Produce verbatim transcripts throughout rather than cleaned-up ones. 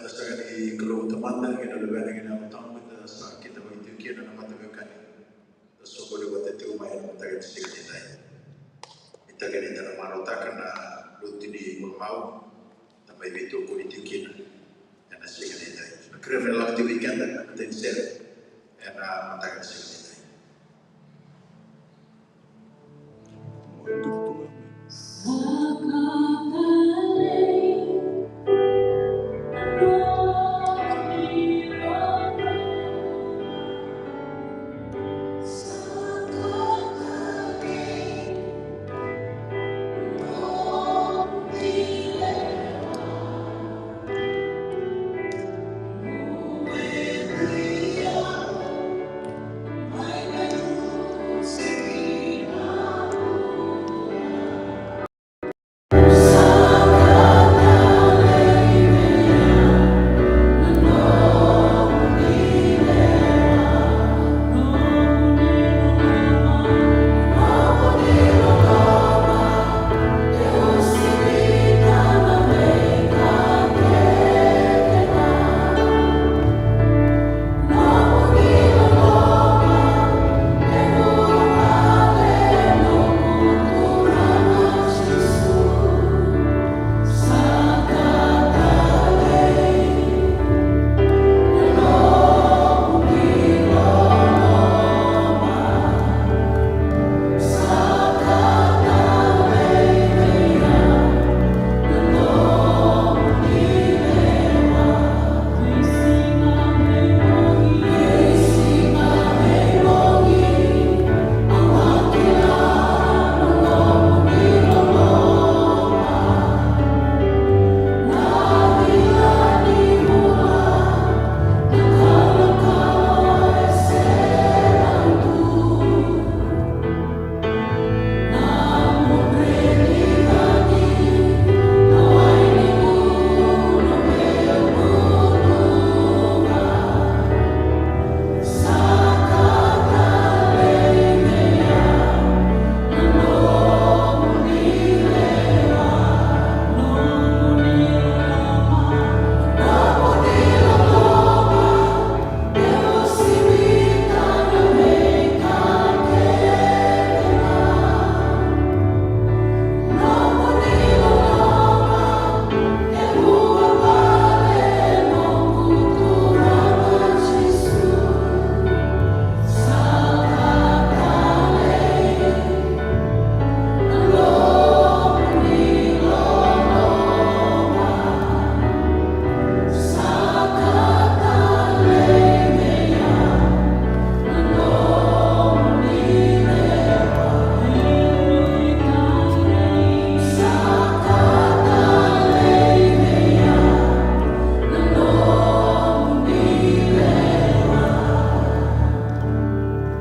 Eda sa qai Kalou Tamada kei na Luvena kei na Yalo Tabu, eda sa kidavaki tiko kina na mataveiwekani. Da soqoni vata tiko mai ena mataka ni siga nidai. Ni taka ni da na marautaka na lotu ni vakamau, da mai veitokoni tiko kina ena siga nidai. Na kerea me lako tiko vei keda na matai ni sere ena mataka ni siga nidai.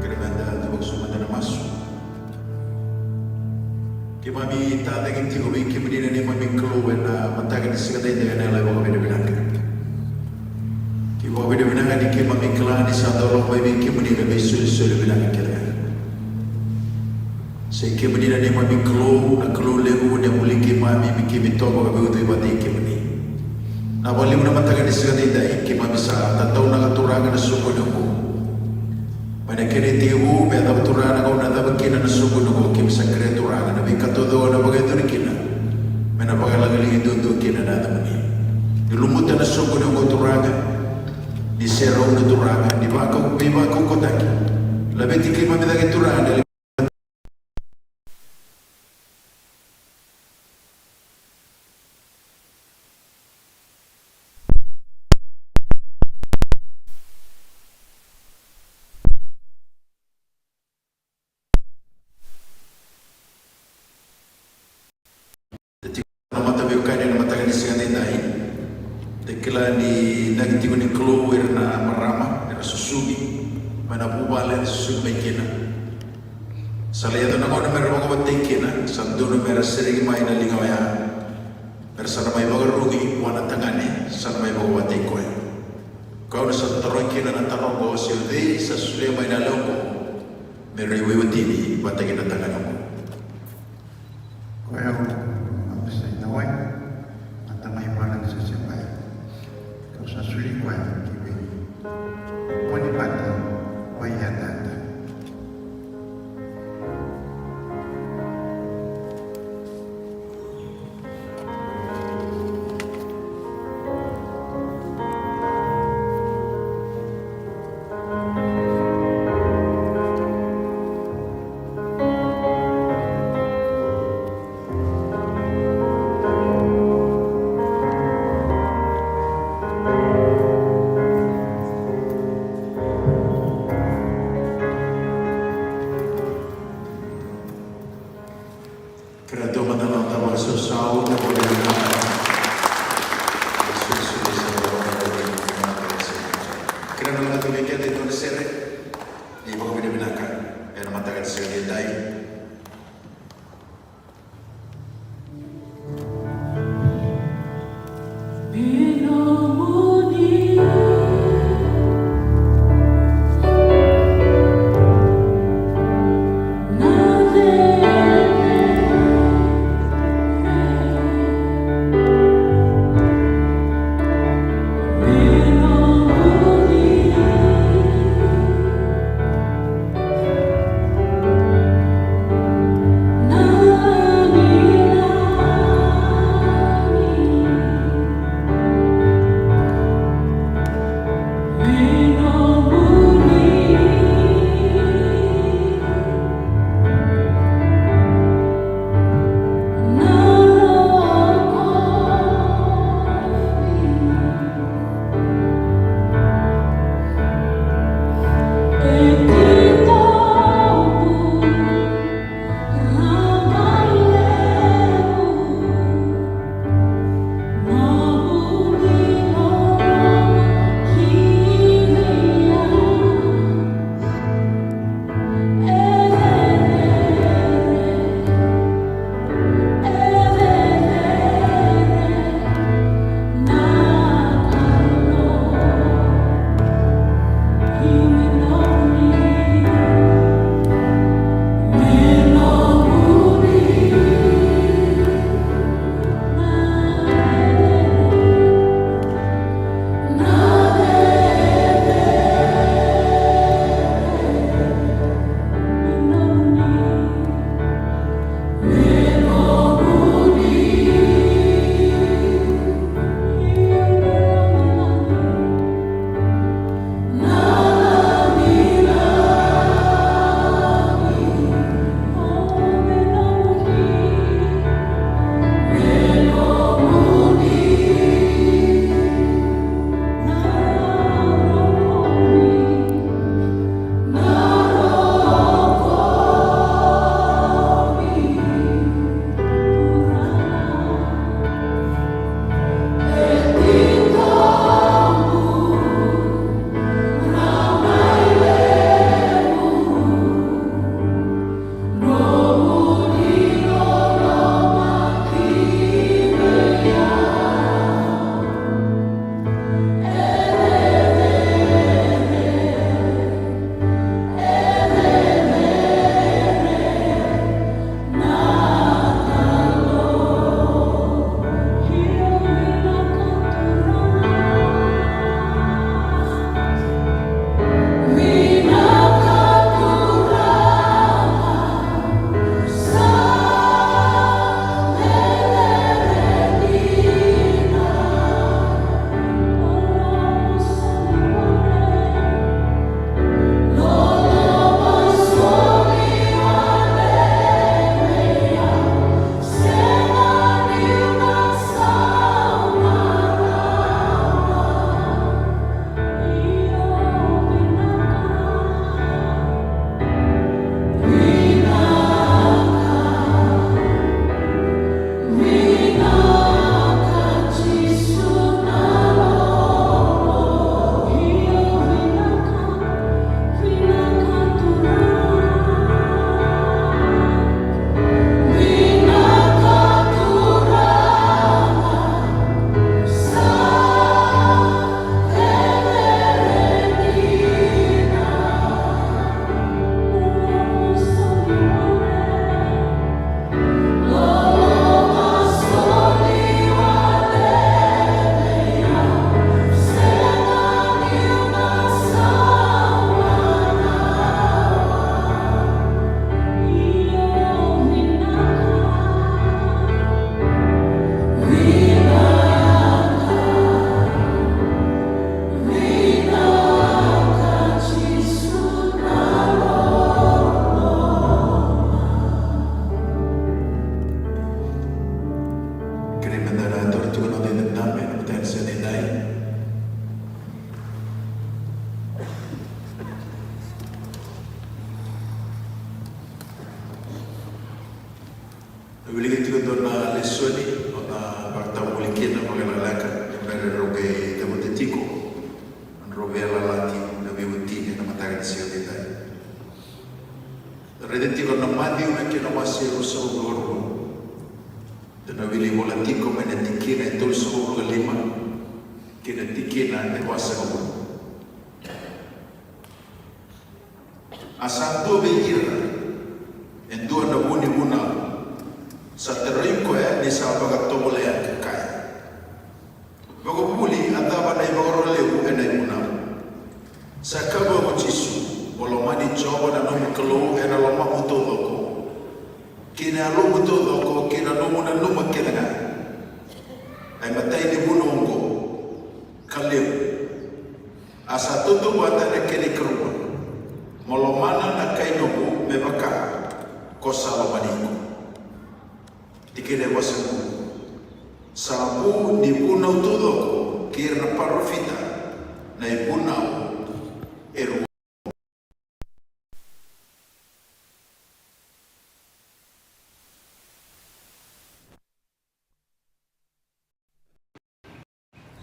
Kerea meda vakasuka mada na masu. Keimami tacake tiko vei kemuni na neimami Kalou ena mataka ni siga edaidai ena yalo vakavinavinaka. Keimami vakavinavinaka ni keimami kila ni sa dau lako mai vei kemuni na veisolisoli vinaka kece ga. Sa i kemuni na neimami Kalou, na Kalou levu, ni a buli keimami me keimami toka ka veiucui vata kei kemuni. Na vakalevu na mataka ni siga edaidai keimami sa tataunaka, Turaga, na soqoni oqo. Mai na kena itekivu me yacova, Turaga, na gauna e cava kina na soqoni oqo, keimami sa kerea, Turaga, na veika taucoko ena vakayacori kina me na vakalagilagi duadua kina na yacamuni. Ni lumuta na soqoni oqo, Turaga. Ni serau na Turaga, ni vakau, veivakaukauwataki. Laveti keimami cake Turaga, na Na mata veiwekani ena mataka ni siga edaidai. Da kila ni inaki tiko ni Kalou ira na marama era susugi mai na vuvale era susugi mai kina. Sa lai yaco na gauna mera vakawati kina, sa dodonu mera sereki mai na liga oya. Mera sa na mai vakarurugi vua na tagane sa na mai vakawati koya. Koya au na sa tarogi kina na taro oqo, se o cei sa solia mai na yalewa oqo me rui veiwatini vata kei na tagane oqo. Koya au a bese na wai, na tamai vale ni sese bai. Kau sa soli koya ki vei Ponipati Vaiyatata. Kerea dua mada na noda vakasausau, na vakavinaka. Kerea na noda vei keda e dua na sere ni vakavinavinaka ena mataka ni siga edaidai. lesoni, o na vakatavuli kina vakalekaleka, e bera rau qai cavuta tiko na nodrau veiyalayalati na veiwatini ena mataka ni siga edaidai. Raica tiko na Maciu na kena wase e ruasagavulu ka rua. Da na wili vola tiko mai na tikina e tolusagavulu ka lima kei na tikina e vasagavulu. A sa dua vei ira e dua na vu ni vunau, sa tarogi koya ni sa vakatovolea, ka kaya, "Vakavuvuli, a cava na ivakaro levu ena ivunau?" Sa kaya vua ko Jisu, "Mo lomani Jiova na nomu Kalou ena lomamu taucoko, kei na yalomu taucoko, kei na nomu nanuma kece ga." A imatai ni vunau oqo ka levu. A sa tautauvata na kena ikarua, "Mo lomana na kai nomu me vaka ko sa lomani iko." Tikina e vasagavulu. Sa vu ni vunau taucoko kei ira na parofita na ivunau e rua.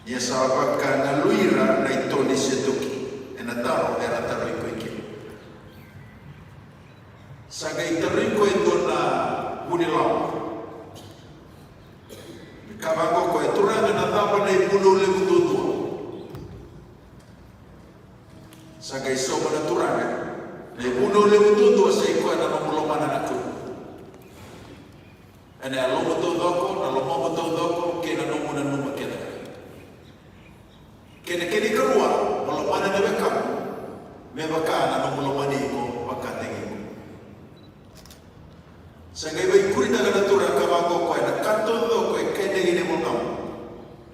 Ia sa vakagalui ira na ito ni Setoki ena taro era tarogi koya kina. Sa qai tarogi koya e dua na vunilawa. Ka vaka oqo o koya, "Turaga, na cava na ivunau levu duadua?" Sa qai sauma na Turaga, "Na ivunau levu duadua sa i koya na nomu lomana na Kalou ena yalomu taucoko, na lomamu taucoko, kei na nomu nanuma kece ga. Kei na kena ikarua, mo lomana na wekamu me vaka na nomu lomani iko vakataki iko." Sa qai vaikuritaka na Turaga ka vaka oqo, "Koya na ka taucoko e kaya na iVolatabu,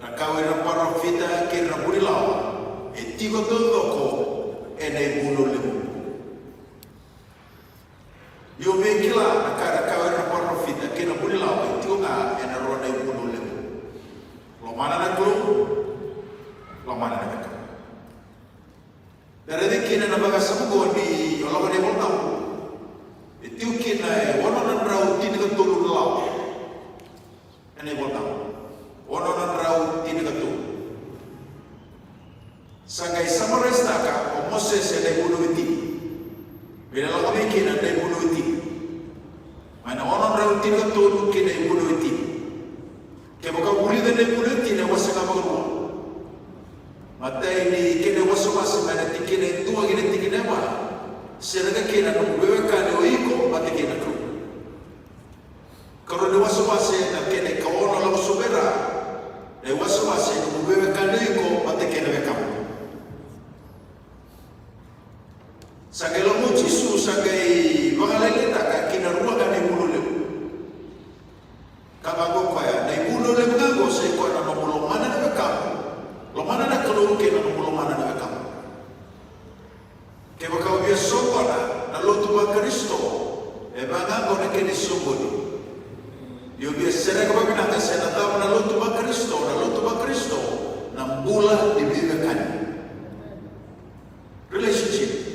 na ka vei ira na parofita kei ira na vunilawa, e tiko taucoko ena ivunau levu." Ni o via kila na ka era kaya o ira na parofita kei na vunilawa, e tiko ga ena rua na ivunau levu. Lomana na Kalou, lomana na wekamu. Da raica kina na vakasama oqo ni o lako ena iVolatabu, e tiko kina e ono na drau tinikatolu na lawa. Ena iVolatabu, ono na drau tinikatolu. Sa qai summarise-taka o Mosese ena ivunau e tini. Veilakoyaki kina na ivunau e tini, mai na ono na drau tinikatolu ki na ivunau e tini. Kevaka o vulica na ivunau e tini, e wase ga vakarua. Matai ni kena iwasewase, mai na tikina e dua ki na tikina e va, sereka kina na nomu veiwekani o iko vata kei na Kalou. Karua ni wasewase, na kena ikaono lako sobu i ra, na iwasewase, nomu veiwekani o iko vata kei na wekamu. Sa qai lako o Jisu, sa qai vakalailaitaka ki na rua ga na ivunau levu. Ka vaka o koya, na ivunau levu ga oqo sa i koya na nomu lomana na wekamu, lomana na Kalou kei na nomu lomana na wekamu. Kevaka o via soqona na lotu vaKarisito, e vaka ga oqo na kena isoqoni. Ni o via sereka vakavinaka se na cava na lotu vaKarisito, na lotu vaKarisito, na bula ni veiwekani. Relationship.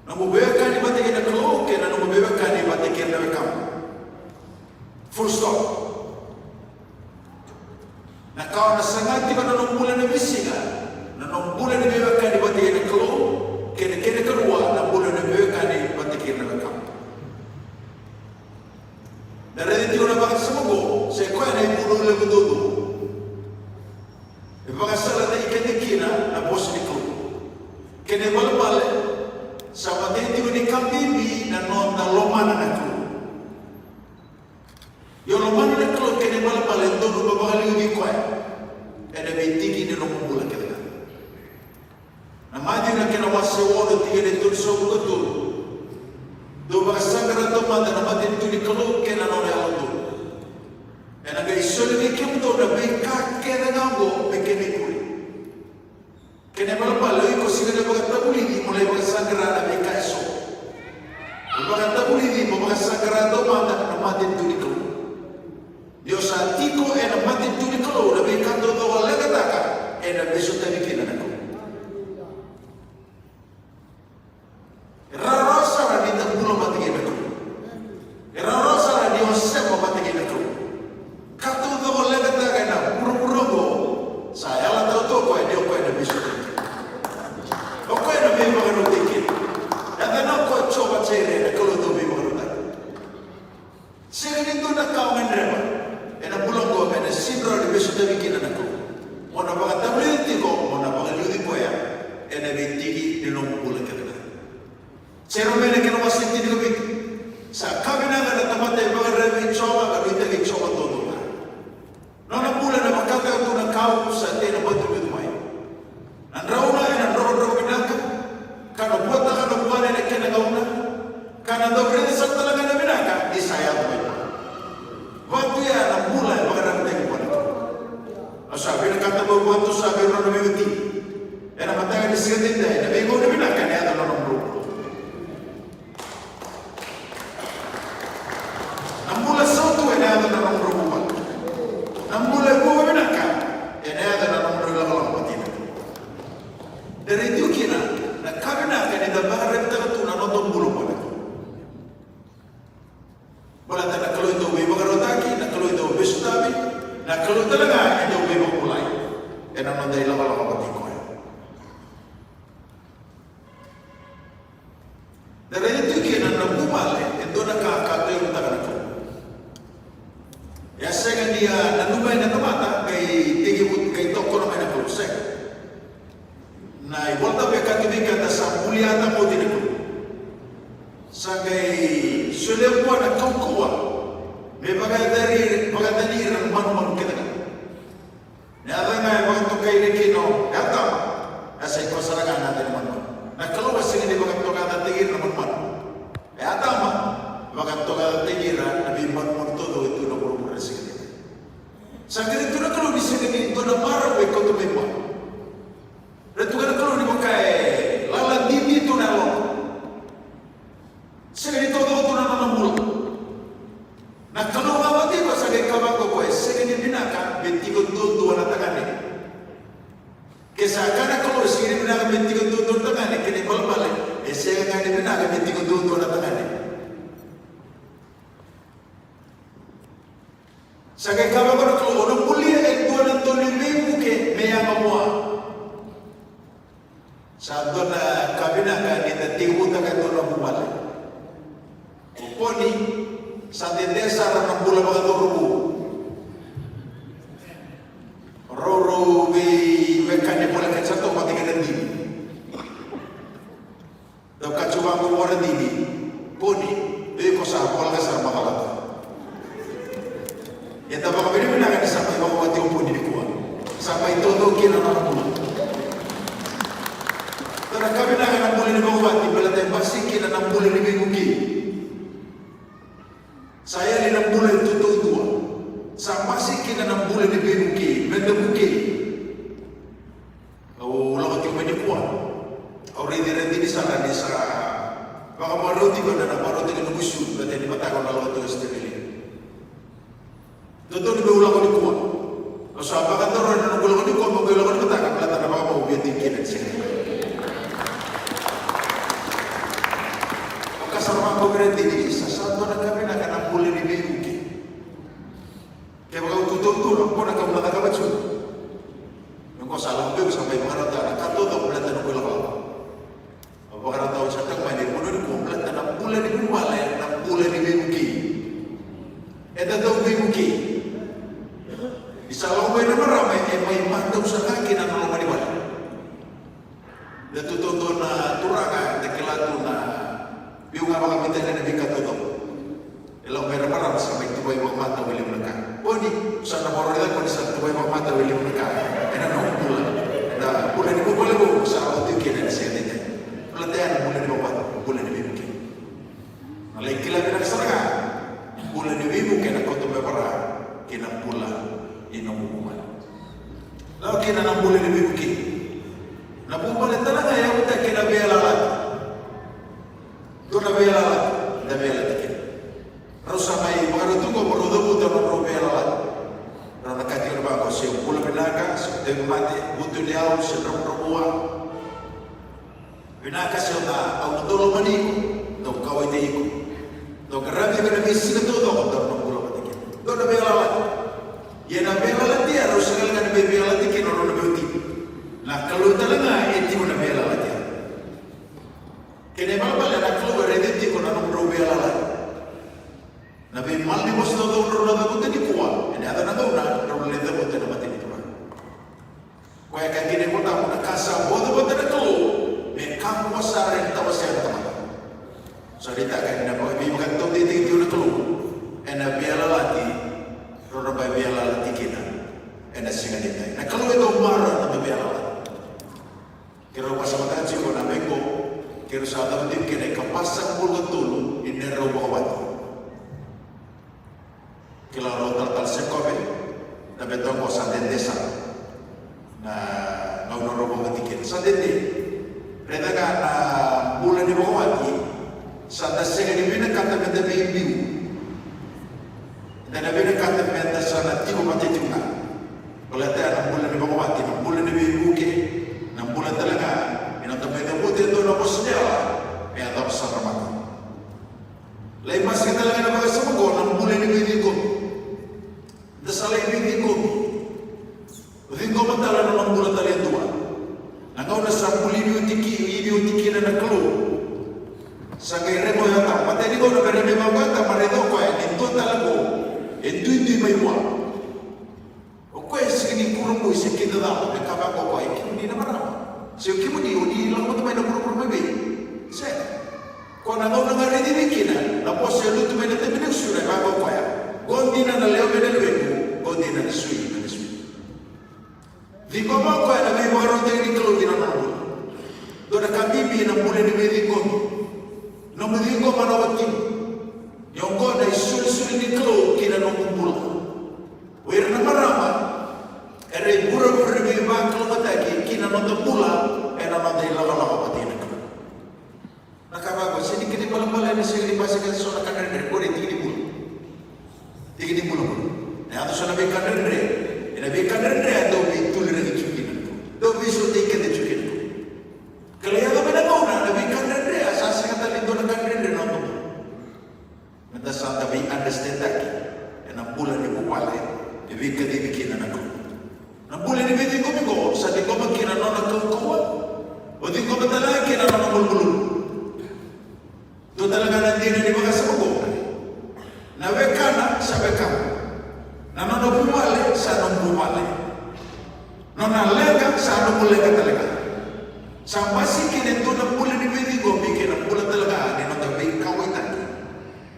Nomu veiwekani vata kei na Kalou kei na nomu veiwekani vata kei na wekamu. Full stop. Na ka o na saga tiko ena nomu bula ena veisiga, na nomu bula ni veiwekani vata kei na Kalou, kei na kena ikarua na bula ni veiwekani vata kei na wekamu. Da raica tiko na vakasama oqo, sa i koya na ivunau levu duadua. E vakasalataki keda kina na vosa ni Kalou. Kena ibalebale, sa matai tiko ni ka bibi na noda lomana na Kalou. Ia o lomana na Kalou, kena ibalebale e dodonu me vakaliuci koya ena veitiki ni nomu bula kece ga. Na Maciu na kena wase ono, tikina e tolusagavulu ka tolu. Dou vakasaqara taumada na matanitu ni Kalou kei na nona yalododonu. Ena qai soli vei kemudou na veika kece ga oqo me kena ikuri. Kena ibalebale o iko sega ni vakatavulici mo lai vakasaqara na veika eso. O vakatavulici mo vakasaqara taumada na matanitu ni Kalou. Ni o sa tiko ena matanitu ni Kalou, na veika taucoko o leqataka ena veisotavi kina na Kalou. E rawarawa sara ni da bula vata kei na Kalou. E rawarawa sara ni o sema vata kei na Kalou. Jeremaia na kena wase tinikavitu. Sa ka vinaka na tamata e vakararavi vei Jiova ka nuitaki Jiova duadua ga. Nona bula ena vakataka tu na kau sa tei na matu vitu mai. Na drauna ena drokadroka vinaka, ka na vuataka na vuana ena kena gauna, ka na dau raica sara tale ga na vinaka ni sa yaco mai. Vatu ya na bula e vakarautaki vua na Kalou. Au sa vinakata meu vakatusa vei rau na veiwatini ena mataka ni siga edaidai na veigauna vinaka ena yaco na nomudrau bula. Na bula sautu ena yaco na nomudrau bula. Na bula e vuqa vinaka ena yaco na nomudrau ilakolako vata kei na Kalou. Da raici tiko kina na ka vinaka ni da vakaraitaka tu na noda bula vua na Kalou. Baleta na Kalou e dau veivakarautaki, na Kalou e dau veisotavi, na Kalou tale ga e dau veivakabulai ena noda ilakolako vata kei koya. Da raica tiko kina na vuvale e dua na ka ka tauyavutaka na Kalou. E a sega ni a nanuma mai na tamata qai tekivu qai tokona mai na Kalou, sega. Na iVolatabu e kaya vei keda sa bulia Atama oti na Kalou. Sa qai solia vua na kaukauwa me vakayacani, vakayacani ira na manumanu kece ga. Na yaca ga e vakatokai ira kina o Atama, e a sa ikoya sara ga na yaca ni manumanu. Na Kalou a sega ni vakatokayacataki ira na manumanu. E Atama, vakatokayacataki ira na veimanumanu taucoko e tu na vuravura na siga nikua. Sa qai tukuna na Kalou ni sega ni dua na marau e kauta mai vua. Ra tukuna na Kalou ni vaka e lala didi tu na yalona. Sega ni taucoko tu na nona bula. Na Kalou ga vata tiko sa qai kaya vaqo o koya, e sega ni vinaka me tiko duadua na tagane. Ke sa kaya na Kalou e sega ni vinaka me tiko duadua na tagane, kena ibalebale e sega ga ni vinaka me tiko duadua na tagane. Sa qai kaya vaqo na Kalou, au na bulia e dua na dau ni veivuke me yaga vua. Sa dua na ka vinaka ni da tekivutaka e dua na vuvale. O Poni sa dede sara na bula vakacauravou. Rau, rau veiwekani voleka sa toka vata kei na dini. Dau kaci vaqo vua na dini, Poni, o iko sa voleka sara, macala. Eda vakavinavinaka ni sa mai vakawati o Poni nikua. Sa mai taucoko kina na nona bula. Dua na ka vinaka na bula ni vakawati, baleta e basika kina na bula ni veivukei. Sa yali na bula e duadua. Sa basika kina na bula ni veivukei, me da vukei. Au lako tiko mai nikua. Au raici ira dina sara ni sa vakamarau tiko na, na marau tiko na noqu issue, baleta ni mataka au na lako tiko Australia. Dodonu meu lako nikua. Au sa vakadaro ena noqu lako nikua, meu qai lako ni mataka, baleta na vakamau via tiko kina ni sega. Au kaya sara vaqo vei ira dina, sa, sa dua na ka vinaka na bula ni veivuke. Kevaka au tu duadua, na ka au na cakava tiko. Niu qo sa lako vei au sa mai vakarautaka na ka taucoko baleta na noqu ilakolako. Au vakarautaka au sa taqomaki ena vanua nikua baleta na bula ni vuvale, na bula ni veivukei. Eda dau veivukei. Ni sa lako mai na marama e mai madau sara ga kina na loma ni vale. Da tu duadua na turaga, da kila tu na veiu ga vakavitali na veika taucoko. E lako mai na marama sa mai tuvai vakamatau e levu na ka. Poni, sa na vakaraica Poni sa tuvai vakamatau e levu na ka ena nomu bula. Na bula ni vuvale vou sa lako tiko kina ena siga edaidai. Baleta ya na bula ni vuvale, bula ni veivuke. Na lai kila vinaka sara ga, bula ni veivuke na kauta me vara kei na bula ni nomu vuvale. Lako kina na bula ni veivuke. Na vuvale tale ga e yavutaki kei na veiyalayalati. Dua na veiyalayalati, da veiyalayalati kina. Rau sa mai vakarau tu qo, rau cavuta na nodrau veiyalayalati. Rau na kaya tiko vaqo, se bula vinaka, se tauvimate, vutuniyau, se dravudravua. Vinaka se o na, au na dau lomani iko, dau kauwaitaki iko. Dau qaravi iko ena veisiga taucoko, dau na bula vata kina. Dua na veiyalayalati. Ia na veiyalayalati ya, rau sega li ga ni mai veiyalayalati kina o rau na veiwatini. Na Kalou tale ga e tiko na veiyalayalati ya. Kena ibalebale na Kalou e raica tiko na nomudrau veiyalayalati. Na veimalanivosa taucoko drau na cavuta nikua, ena yaco na gauna drau na lai cavuta ena mata ni Turaga. Koya e kaya kina iVolatabu, na ka sa votavota na Kalou me kakua sara ni tawasea na tamata. Keirau vakasamataka tiko na veika keirau sa cava tiko kina e ka vasagavulu ka tolu ni neirau vakawati. Kila rau talatala Sekope, na veta oqo sa dede sara na gauna rau vakawati kina. Sa dede. Raica ga na bula ni vakawati, sa da sega ni vinakata me da veibiu. Da na vinakata me da sa na tiko vata tiko ga. Baleta na bula ni vakawati, na bula ni veivuke, na bula tale ga ni noda mai cavuta e dua na vosa ni yawa me yacova sara mada. Lai basika tale ga na vakasama oqo na bula ni veiciqomi. Da sa lai veiciqomi. O ciqoma tale na nona bula tale e dua. Na gauna sa buli ni oti ki, ni oti kina na Kalou. Sa qai raica o Atama, matai ni gauna me raica mai vaqo o Atama, raica o koya ni dua tale oqo e duidui mai vua. O koya e sega ni kurabui se kidacala, me kaya vaqo o koya, e kemuni na marama. Se o kemuni, o ni lako mai na vuravura mai vei? Sega. Ko na gauna ga raici vei kina na vosa e lutu mai na tabi ni gusuna, e vaqo o koya, qo dina na lewe mai na lewequ, qo dina na sui mai na sui. Ciqoma o koya na veivakarautaki ni Kalou ki na nona bula. Dua na ka bibi na bula ni veiciqomi. Nomu ciqoma na watimu. Ni oqo na isolisoli ni Kalou ki na nomu bula. O ira na marama era ivurevure ni veivakalougatataki ki na noda bula ena noda ilakolako vata kei na Kalou. Na ka vaqo, sega ni kena ibalebale ena sega ni basika eso na ka dredre, qori e tiki ni bula. Tiki ni bula qori. Na yaco so na veika dredre, ena veika dredre a dau veituliraki tiko kina, dau veisautaki keda tiko kina. Ke lai yaco mai na gauna na veika dredre a sa sega tale ni dua na ka dredre na noda bula. Meda sa da vei understandaki ena bula ni vuvale e veikacivi kina na Kalou. Na bula ni veiciqomi qo sa ciqoma kina na nona kaukauwa. O ciqoma tale ga kina na nona malumalumu. Dua tale ga na dina ni vakasama qo. Na wekana sa wekamu. Na nona vuvale sa nomu vuvale. Nona leqa sa nomu leqa tale ga. Sa basika kina e dua na bula ni veiciqomi kei na bula tale ga ni noda veikauwaitaki.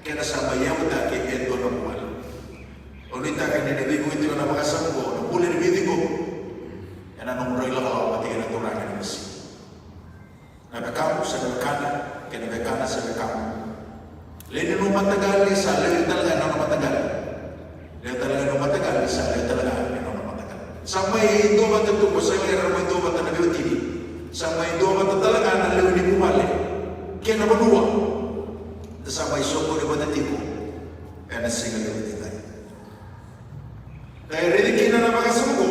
Kei na sa mai yavutaki e dua na vuvale. O nuitaka ni na veivuke tiko na vakasama qo, na bula ni veiciqomi. Ena nomu rai lakolako vata kei na Turaga ena veisiga. Na wekamu sa na wekana, kei na wekana sa wekamu. Lewe ni nomu mataqali sa lewe tale ga ena nona mataqali. Lewe tale ga ena nona mataqali sa lewe tale ga ena nona mataqali. Sa mai duavata tu, ko sa lewe ra mai duavata na veiwatini. Sa mai duavata tale ga na lewe ni vuvale kei na vanua. Da sa mai soqoni vata tiko ena siga levu ni cagi. Ka e raici kina na vakasama qo.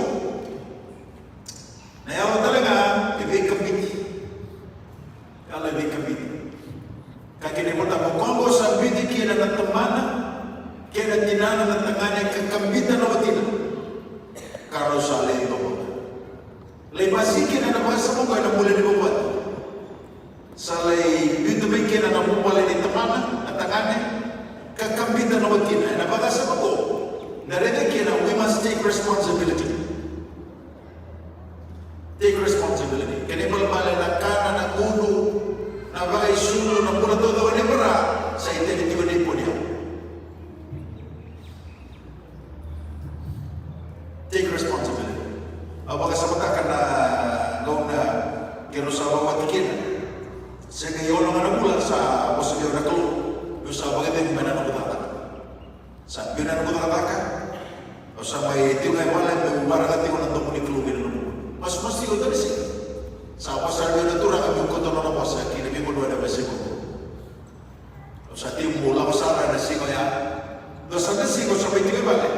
Na yawa tale ga e veikabiti. Yawa e veikabiti. Ka kena iVolatabu, o koya qo sa biuti kina na tamana kei na tinana na tagane ka kabita na watina, ka rau sa lai domoda. Lai basika kina na vakasama qo ena bula ni vakawati. Sa lai biuta mai kina na vuvale ni tamana na tagane ka kabita na watina. Ena vakasama qo da raica kina, we must take responsibility. Take responsibility. Kena ibalebale na kana, na gunu, na vakaisulu, na bula taucoko ni vara sa iteni tiko ni koniau. Take responsibility. Au vakasamataka na gauna keirau sa vakawati kina. Sega ni ono ga na vula sa vosa vei au na Kalou, meu sa vakacegu mai na noqu cakacaka. Sa biu na noqu cakacaka. Au sa mai tiko ga e vale meu waraka tiko na domo ni Kalou kei na noqu masu. Masu tiko e dua na siga. Sa vosa vei au na Turaga meu kauta nona vosa ki na veivanua ena veisiga. Au sa tiko meu lako sara ena siga oya. Dua sara na siga au sa mai tiko e vale.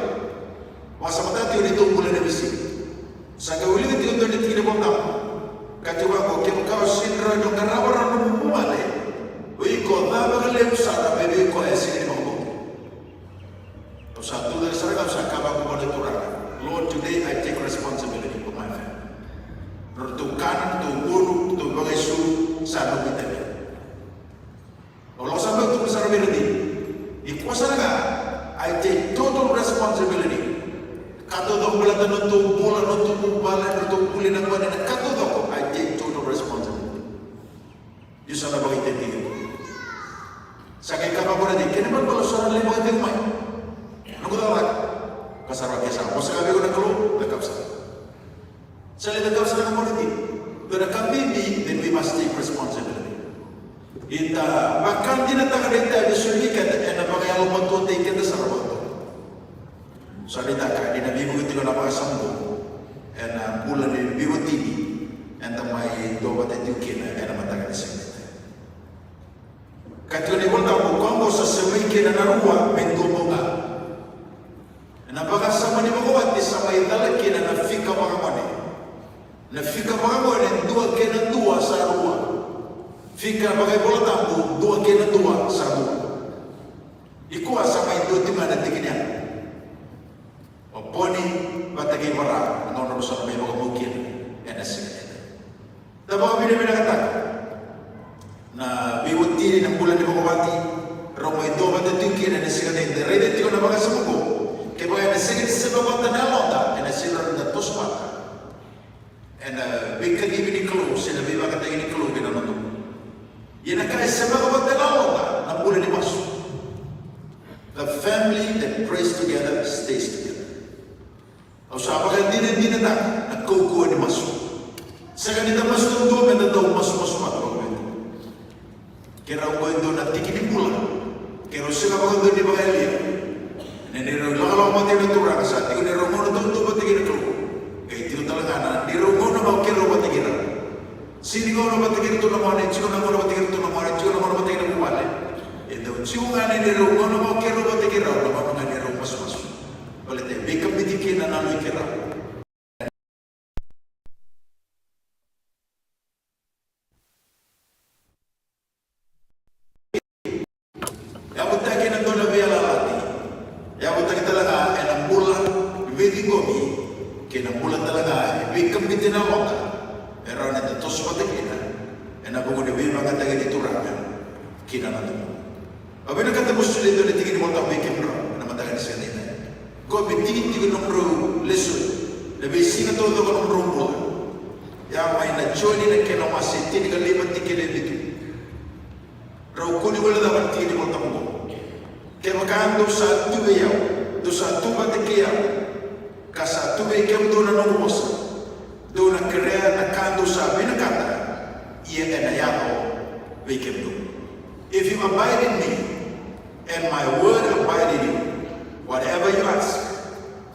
Vakasamataka tiko neitou bula ena veisiga. Sa qai wilika tiko e dua na tikina iVolatabu. Ka tiko vaqo, kevaka o sega ni rawa ni o qarava rawa na nomu vuvale, o iko cava vakalevu sara mai vei koya e sega ni vakabauta. Au sa tucake sara ga, au sa kaya vaqo vua na Turaga, Lord, today I take responsibility for my family. Nodratou kana, nodratou gunu, nodratou vakaisulu, sa noqu itavi. Au lako sara meu tukuna sara vei ira, ni kua sara ga, I take total responsibility. Ka taucoko baleta na nodratou bula, na nodratou vuvale, na nodratou buli na gone, na ka taucoko, I take total responsibility. Io, sa na vakaitavi iko. Sa qai kaya vaqo na tiki, kena ibalebale au sa na lai vakacegu mai. Noqu cakacaka. Ka sa rauta, ke sa vosa ga vei iko na Kalou, cakava sara. Sa lai cakava sara na gone tiko. Dua na ka bibi Then we must take responsibility. Eda vakadinataka na itavi eso ni keda, ena vakayalomatuataki keda sara vakadua. Sa neitaka ni na veivuke tiko na vakasama qo ena bula ni veiwatini eda mai duavata tiko kina ena mataka ni siga. Ka tiko na iVolatabu, koya qo sa semai kina na rua me dua bau ga. Ena vakasama ni vakawati sa mai cala kina na fika vakagone. Na fika vakagone dua kei na dua sa rua. Fika vakaiVolatabu dua kei na dua sa rua. Nikua sa mai dua tiko ga na tikina ya. O Poni vata kei Vara, na gauna rau sa na mai vakamau kina ena siga nikua. Da vakavinavinakataka na veiwatini, na bula ni vakawati, rau mai duavata tiko kina ena siga nikua. Da raica tiko na vakasama qo, kevaka ena sega ni sema vata na yaloda, ena sega ni da toso vata ena veikacivi ni Kalou se na veivakataki ni Kalou kei na noda. Ia na ka e semaka vata na yaloda na bula ni masu. The family that prays together stays together. Au sa vakadinadinataka na kaukauwa ni masu. Sega ni da masu taudua me da dau masumasu vata. Keirau qo e dua na tiki ni bula. Keirau sega vakadua ni vakayalia. Ena neirau ilakolako vata kei na Turaga sa tiko neirau gauna taudua vata kei na Kalou. Qai tiko tale ga na neirau gauna ga o keirau vata kei rau. Sega ni gauna vata kei ratou na gone, tiko na gauna vata kei ratou na gone, tiko na gauna vata kei na vuvale. E dau tiko ga na neirau gauna ga o keirau vata kei rau, na gauna ga neirau masumasu. Baleta e veikabiti kina na loi keirau. Yavutaki ena dua na veiyalayalati. Yavutaki tale ga ena bula ni veiciqomi kei na bula tale ga e veikabiti na yaloda. E rawa ni da toso vata kina ena vuku ni veivakayagataki ni Turaga kina noda bula. Au vinakata meu solia e dua na tiki ni Volatabu vei kemudrau ena mataka ni siga nikua. Qo me tiki tiko na nomudrau lesoni, na veisiga taucoko na nomudrau bula. Ia mai na Joni na kena wase tinikalima, tikina e vitu. Rau kua ni guilecava na tiki ni Volatabu qo. Kevaka dou sa tu vei au, dou sa tu vata kei au, ka sa tu vei kemudou na noqu vosa, dou na kerea na ka dou sa vinakata, ia ena yaco vei kemudou. If you abide in me, and my word abide in you, whatever you ask,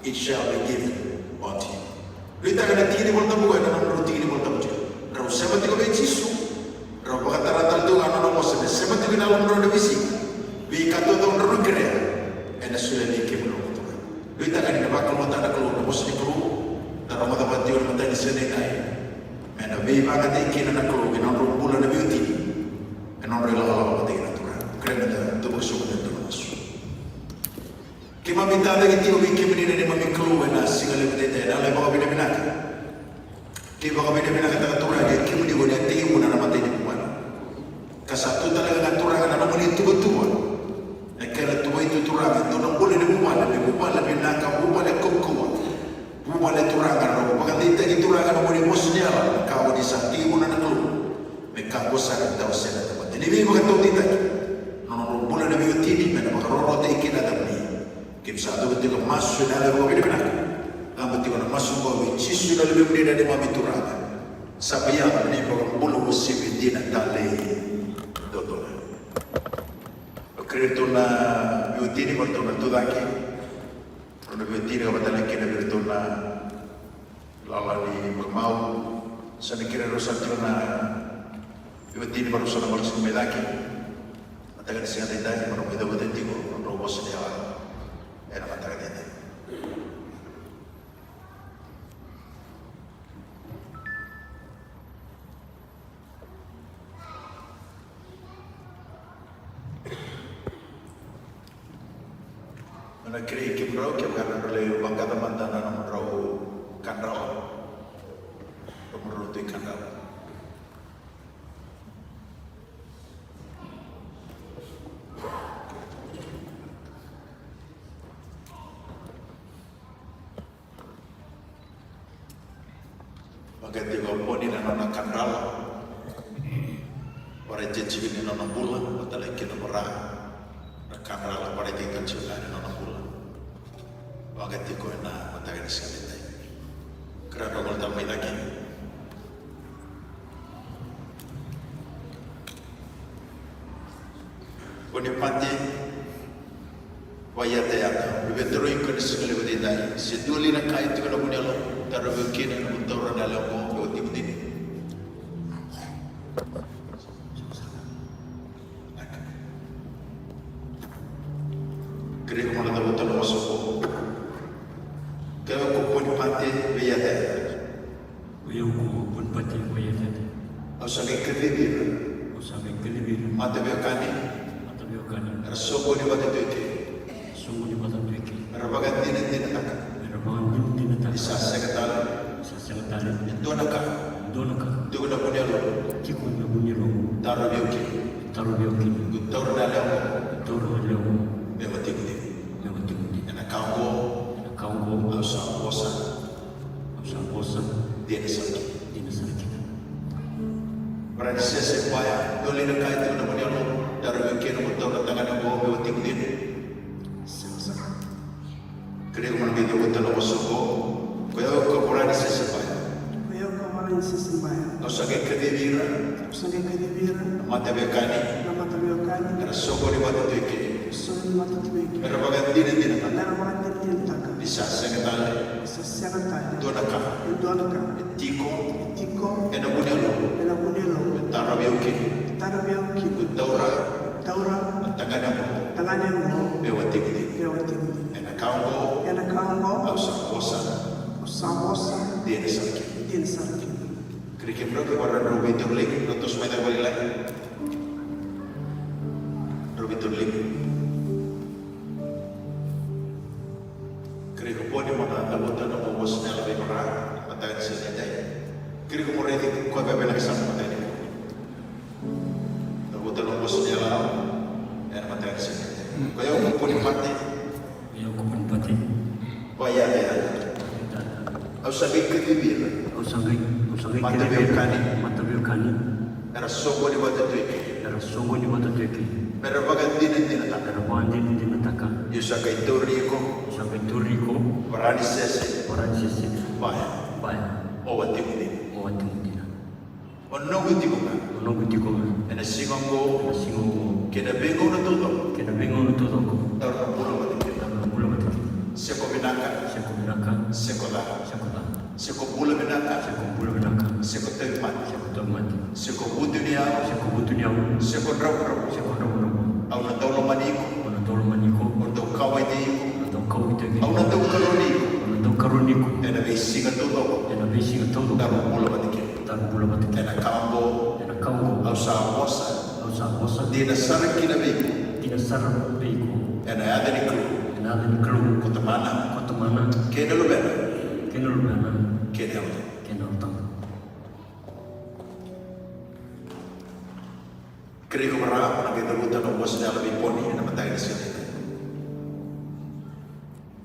it shall be given unto you. Nuitaka na tiki ni Volatabu qo ena nomudrau tiki ni Volatabu tiko. Drau sema tiko vei Jisu, drau vakatara tale tiko ga na nona vosa me sema tiko ena yalomudrau ena veisiga. Veika taucoko drau na kerea, ena solia vei kemudou na Turaga. Nuitaka ni na vakalougatataka na Kalou na vosa ni Kalou. Da rogoca vata tiko ena mataka ni siga nikua. Me na veivakayagataki kina na Kalou ena nodrau bula na veiwatini, ena nodrau ilakolako vata kei na Turaga. Kerea meda tubu ka sobu meda dua na masu. Keimami tacake tiko vei kemuni na neimami Kalou ena siga levu edaidai, ena yalo e vakavinavinaka. Kei vakavinavinakataka Turaga vei kemuni ko ni a tekivuna na matai ni vuvale. Ka sa tu tale ga Turaga na nomuni tuvatuva. E kena tuvai tu Turaga e dua na bula ni vuvale, me vuvale vinaka, vuvale kaukauwa. Vuvale Turaga, rau vakadeitaki Turaga na nomuni vosa ni yalayala, ka ko ni sa tekivuna na Kalou. Me kakua sara ni tawasei na tamata. Ni veivakataudeitaki na nodrau bula na veiwatini, me na vakarokorokotaki kina na yacamuni. Keimami sa cuva tiko masu ena yalo e vakavinavinaka. Caba tiko na masu oqo vei Jisu na Luvemuni na neimami Turaga. Sa mai yaco na iVakabula uasivi dina talei dodonu. Au kerea iratou na veiwatini me ratou na tucake. Rau na veiwatini ka vakatalai kina vei iratou na lala ni vakamau. Sa na kerea rau sa tiko na veiwatini me rau sa na malusi mai cake. Mataka ni siga edaidai me rau mai cavuta tiko na nodrau vosa ni yalayala ena mataka edaidai. Au na kerei kemudrau, kevaka drau lai vaqaca mada na nomudrau kadrala, nomudrau dui kadrala. Vaqati tiko o Poni na nona kadrala. Varai tiko na nona bula, vakatalai kina o Vara na kadrala, varai tiko na nona bula. Vaqati tiko ena mataka ni siga edaidai. Kerea drau gole tale mai cake. Bonipate Vaiyateyaga, me via tarogi iko ena siga levu edaidai. Se dua li na ka e tiko ena vu ni yalo, tarovi au kina, na nomu taura na yalewa oqo me watimu dina. Kerei iko mo na cavuta na vosa oqo. Kaya ko Bonipate Vaiyateyaga. Kaya ko Bonipate Vaiyateyaga. Au sa qai kacivi ira. Au sa qai kacivi ira. Mataveiwekani. Mataveiwekani. Era soqoni vata tu eke. Soqoni vata tu eke. Era vakadinadinataka. Era vakadinadinataka. Ni sa sega tale. Ni sa sega tale. E dua na ka. E dua na ka. Tiko ena vu ni yalomu. Tiko ena vu ni yalomu. Tarovi au kina. Tarovi au kina. Qu taura na yalewa. Qu taura na yalewa. Me watimu dina. Me watimu dina. Ena ka oqo. Ena ka oqo. Au sa vosa. Au sa vosa. Dina sara kina. Dina sara kina. Varanisese Vaya, dua li na ka e tiko ena vu ni yalo, tarovi au kina, mo taura na tagane oqo me watimu dina. Sega sara. Kerei iko mo na qai cavuta na vosa oqo. Ko yau ko Varanisese Vaya. Ko yau ko Varanisese Vaya. Au sa qai kacivi ira. Au sa qai kacivi ira. Na mataveiwekani. Na mataveiwekani. Era soqoni vata tu eke. Soqoni vata tu eke. Era vakadinadinataka. Era vakadinadinataka. Ni sa sega tale. Ni sa sega tale. Dua na ka. E dua na ka. E tiko. E tiko. Ena vu ni yalomu. Ena vu ni yalomu. Me tarovi au kina. Tarovi au kina. Qu taura. Taura. Na tagane oqo. Tagane oqo. Me watimu dina. Me watimu dina. Ena ka oqo. Ena ka oqo. Au sa vosa. Au sa vosa. Dina sara kina. Dina sara kina. Kerei kemudrau ke vara drau veitauriliga, drau toso mai cake vakalailai. Drau veitauriliga. Kerei iko Boni mo na cavuta na nomu vosa ni yalo vei Vara, mataka ni siga edaidai. Kerei iko mo raici koya vakavinaka sara, mataka ni. Cavuta na nomu vosa ni yalo ena mataka ni siga edaidai. Ko yau ko Bonipate. Ko yau ko Bonipate. Vaiyateyaga. Au sa qai kacivi ira. Au sa qai, au sa qai kacivi ira. Mataveiwekani. Mataveiwekani. Era soqoni vata tu eke. Era soqoni vata tu eke. Me ra vakadinadinataka. Me ra vakadinadinataka. Niu sa qai tauri iko. Niu sa qai tauri iko. Varanisese. Varanisese. Vaya. Vaya. O watimu dina. O watimu dina. O noqu tiko ga. O noqu tiko ga. Ena siga oqo. Ena siga oqo. Kei na veigauna taucoko. Kei na veigauna taucoko. Daru na bula vata kina. Daru na bula vata kina. Se ko vinaka. Se ko vinaka. Se ko ca. Se ko ca. Se ko bula vinaka. Se ko bula vinaka. Se ko tauvimate. Se ko tauvimate. Se ko vutuniyau. Se ko vutuniyau. Se ko dravudravua. Se ko dravudravua. Au na dau lomani iko. Au na dau lomani iko. Au na dau kauwaitaki iko. Au na dau kauwaitaki iko. Au na dau karoni iko. Au na dau karoni iko. Ena veisiga taucoko. Ena veisiga taucoko. Daru bula vata kina. Daru bula vata kina. Ena ka oqo. Ena ka oqo. Au sa vosa. Au sa vosa. Dina sara kina vei iko. Dina sara vei iko. Ena yaca ni Kalou. Ena yaca ni Kalou. Ko Tamana. Ko Tamana. Kei na Luvena. Kei na Luvena. Kei na Yalo Tabu. Kei na Yalo Tabu. Kerei iko Vara mo na qai cavuta na vosa ni yalo vei Boni ena mataka ni siga edaidai.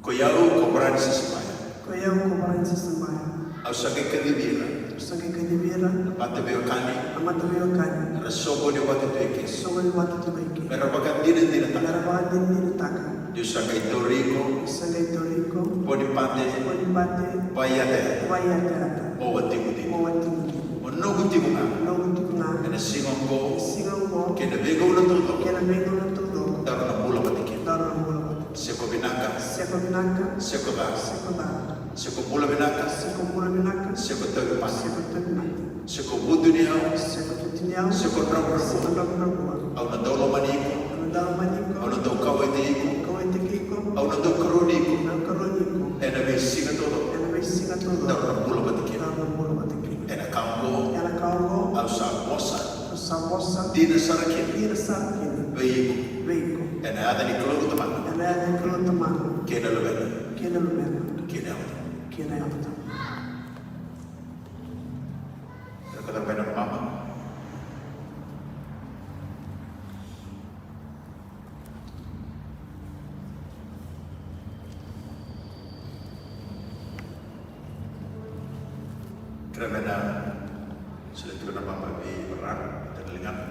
Ko yau ko Varanisese Vaya. Ko yau ko Varanisese Vaya. Au sa qai kacivi ira. Au sa qai kacivi ira. Na mataveiwekani. Na mataveiwekani. Era soqoni vata tu eke. Soqoni vata tu eke. Me ra vakadinadinataka. Me ra vakadinadinataka. Niu sa qai tauri iko. Niu sa qai tauri iko. Bonipate. Bonipate. Vaiyateyaga. Vaiyateyaga. O watimu dina. O watimu dina. O noqu tiko ga. O noqu tiko ga. Ena siga oqo. Ena siga oqo. Kei na veigauna taucoko. Kei na veigauna taucoko. Daru na bula vata kina. Daru na bula vata kina. Se ko vinaka. Se ko vinaka. Se ko ca. Se ko ca. Se ko bula vinaka. Se ko bula vinaka. Se ko tauvimate. Se ko tauvimate. Se ko vutuniyau. Se ko vutuniyau. Se ko dravudravua. Se ko dravudravua. Au na dau lomani iko. Au na dau lomani iko. Au na dau kauwaitaki iko. Kauwaitaki iko. Au na dau karoni iko. Au na dau karoni iko. Ena veisiga taucoko. Ena veisiga taucoko. Daru na bula vata kina. Daru na bula vata kina. Ena ka oqo. Ena ka oqo. Au sa vosa. Au sa vosa. Dina sara kina. Dina sara kina. Vei iko. Vei iko. Ena yaca ni Kalou Tamana. Ena yaca ni Kalou Tamana. Kei na Luvena. Kei na Luvena. Kei na Yalo Tabu. Kei na Yalo Tabu. Era kacava mai na mama. Kere me na sila tiko na mama vei Vara, tena ligana.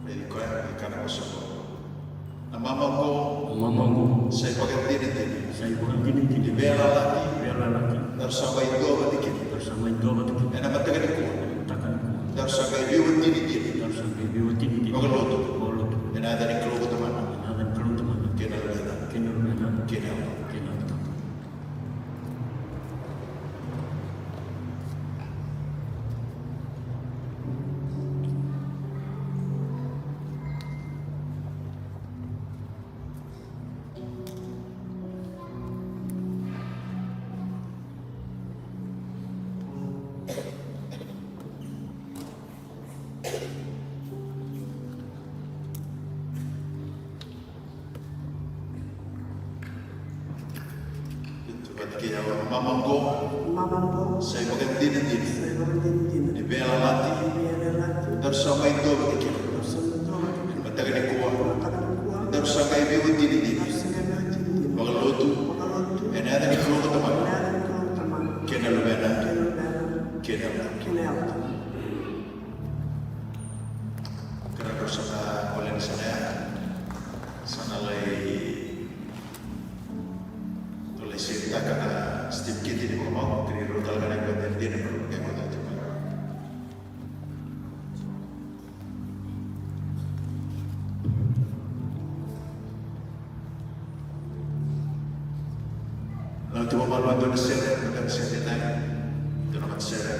Vei koya, vei kana ko soko. Na Mama oqo. Mama oqo. Sa ivakadinadina. Sa ivakadinadina. Ni veiyalayalati. Veiyalayalati. Daru sa mai duavata kina. Daru sa mai duavata kina. Ena mataka nikua. Mataka nikua. Daru sa qai veiwatini dina. Daru sa qai veiwatini dina. Vakalotu. Vakalotu. Ena yaca ni Kalou ko Tamana. Ena yaca ni Kalou ko Tamana. Kei na Luvena. Kei na Luvena. Kei na Yalo Tabu. Kei na Yalo Tabu. Vata kei au, mama oqo. Mama oqo. Sa ivakadinadina. Sa ivakadinadina. Ni veiyalayalati. Ni veiyalayalati. Daru sa mai duavata kina. Daru sa mai duavata kina. Ena mataka nikua. Mataka nikua. Daru sa qai veiwatini dina. Daru sa qai veiwatini dina. Vakalotu. Vakalotu. Ena yaca ni Kalou ko Tamana. Ena yaca ni Kalou ko Tamana. Kei na Luvena. Kei na Luvena. Kei na Yalo Tabu. Kei na Yalo Tabu. Keirau sa na gole yani sa na ya. Sa na lai, tou lai seritaka na certificate ni vakamau, keirau tale ga na ivakadinadina, keirau qai mada tiko mai. Lau tiko mai e dua na sere, na sere tani, dua na matasere.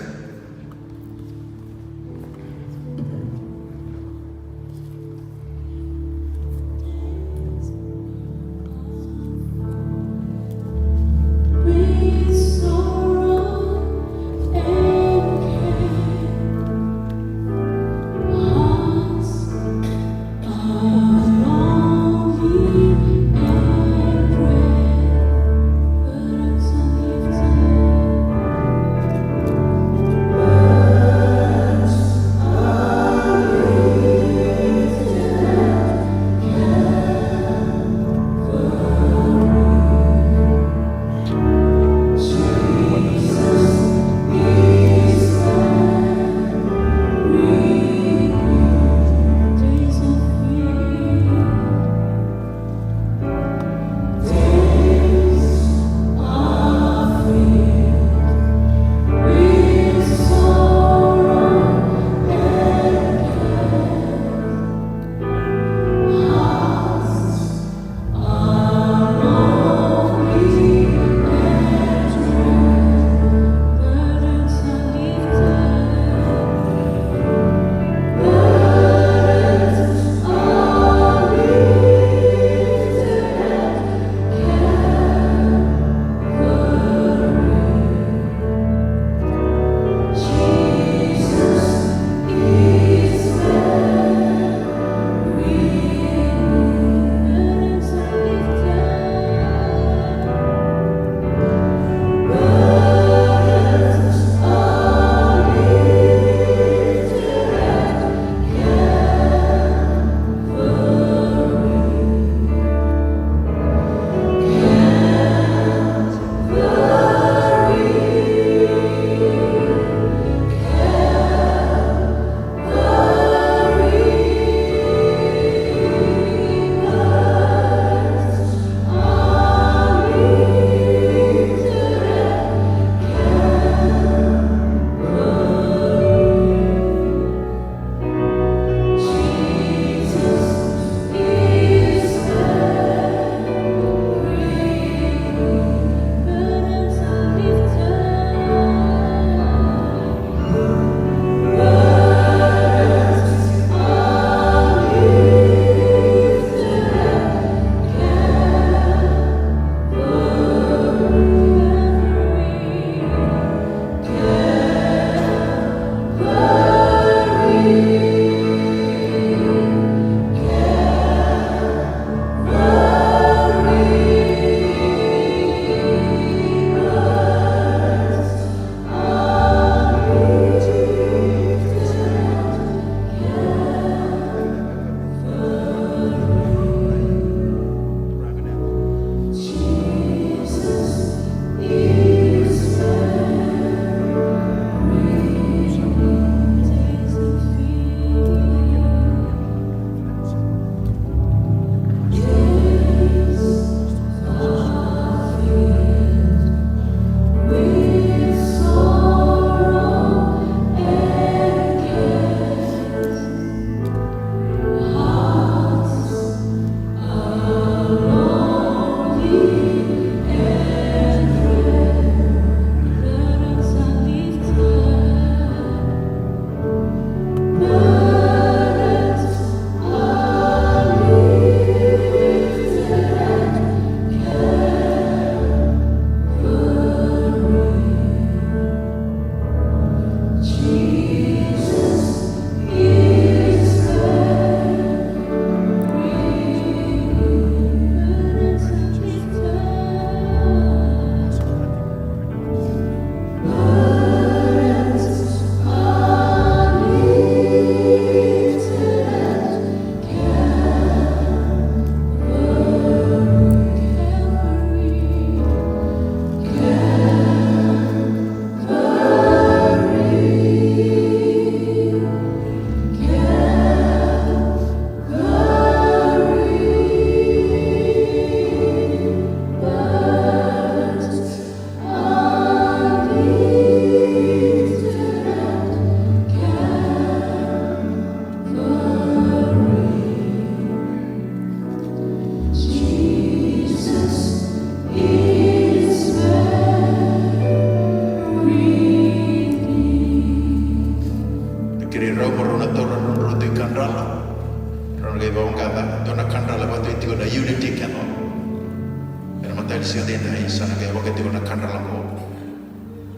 Siga edaidai sa na qai vaka tiko na kadra lako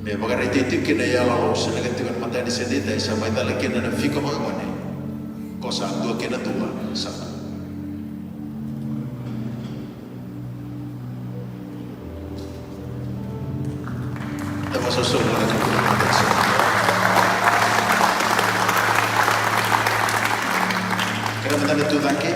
me vakaraitaki tiko kina e yaloyalo, se lako tiko na mataka ni siga edaidai sa mai cala kina na fika vakagone. Ko sa dua kei na dua sa. Da vakasausau vua na Kalou na mataka ni siga. Kerea meda na tucake.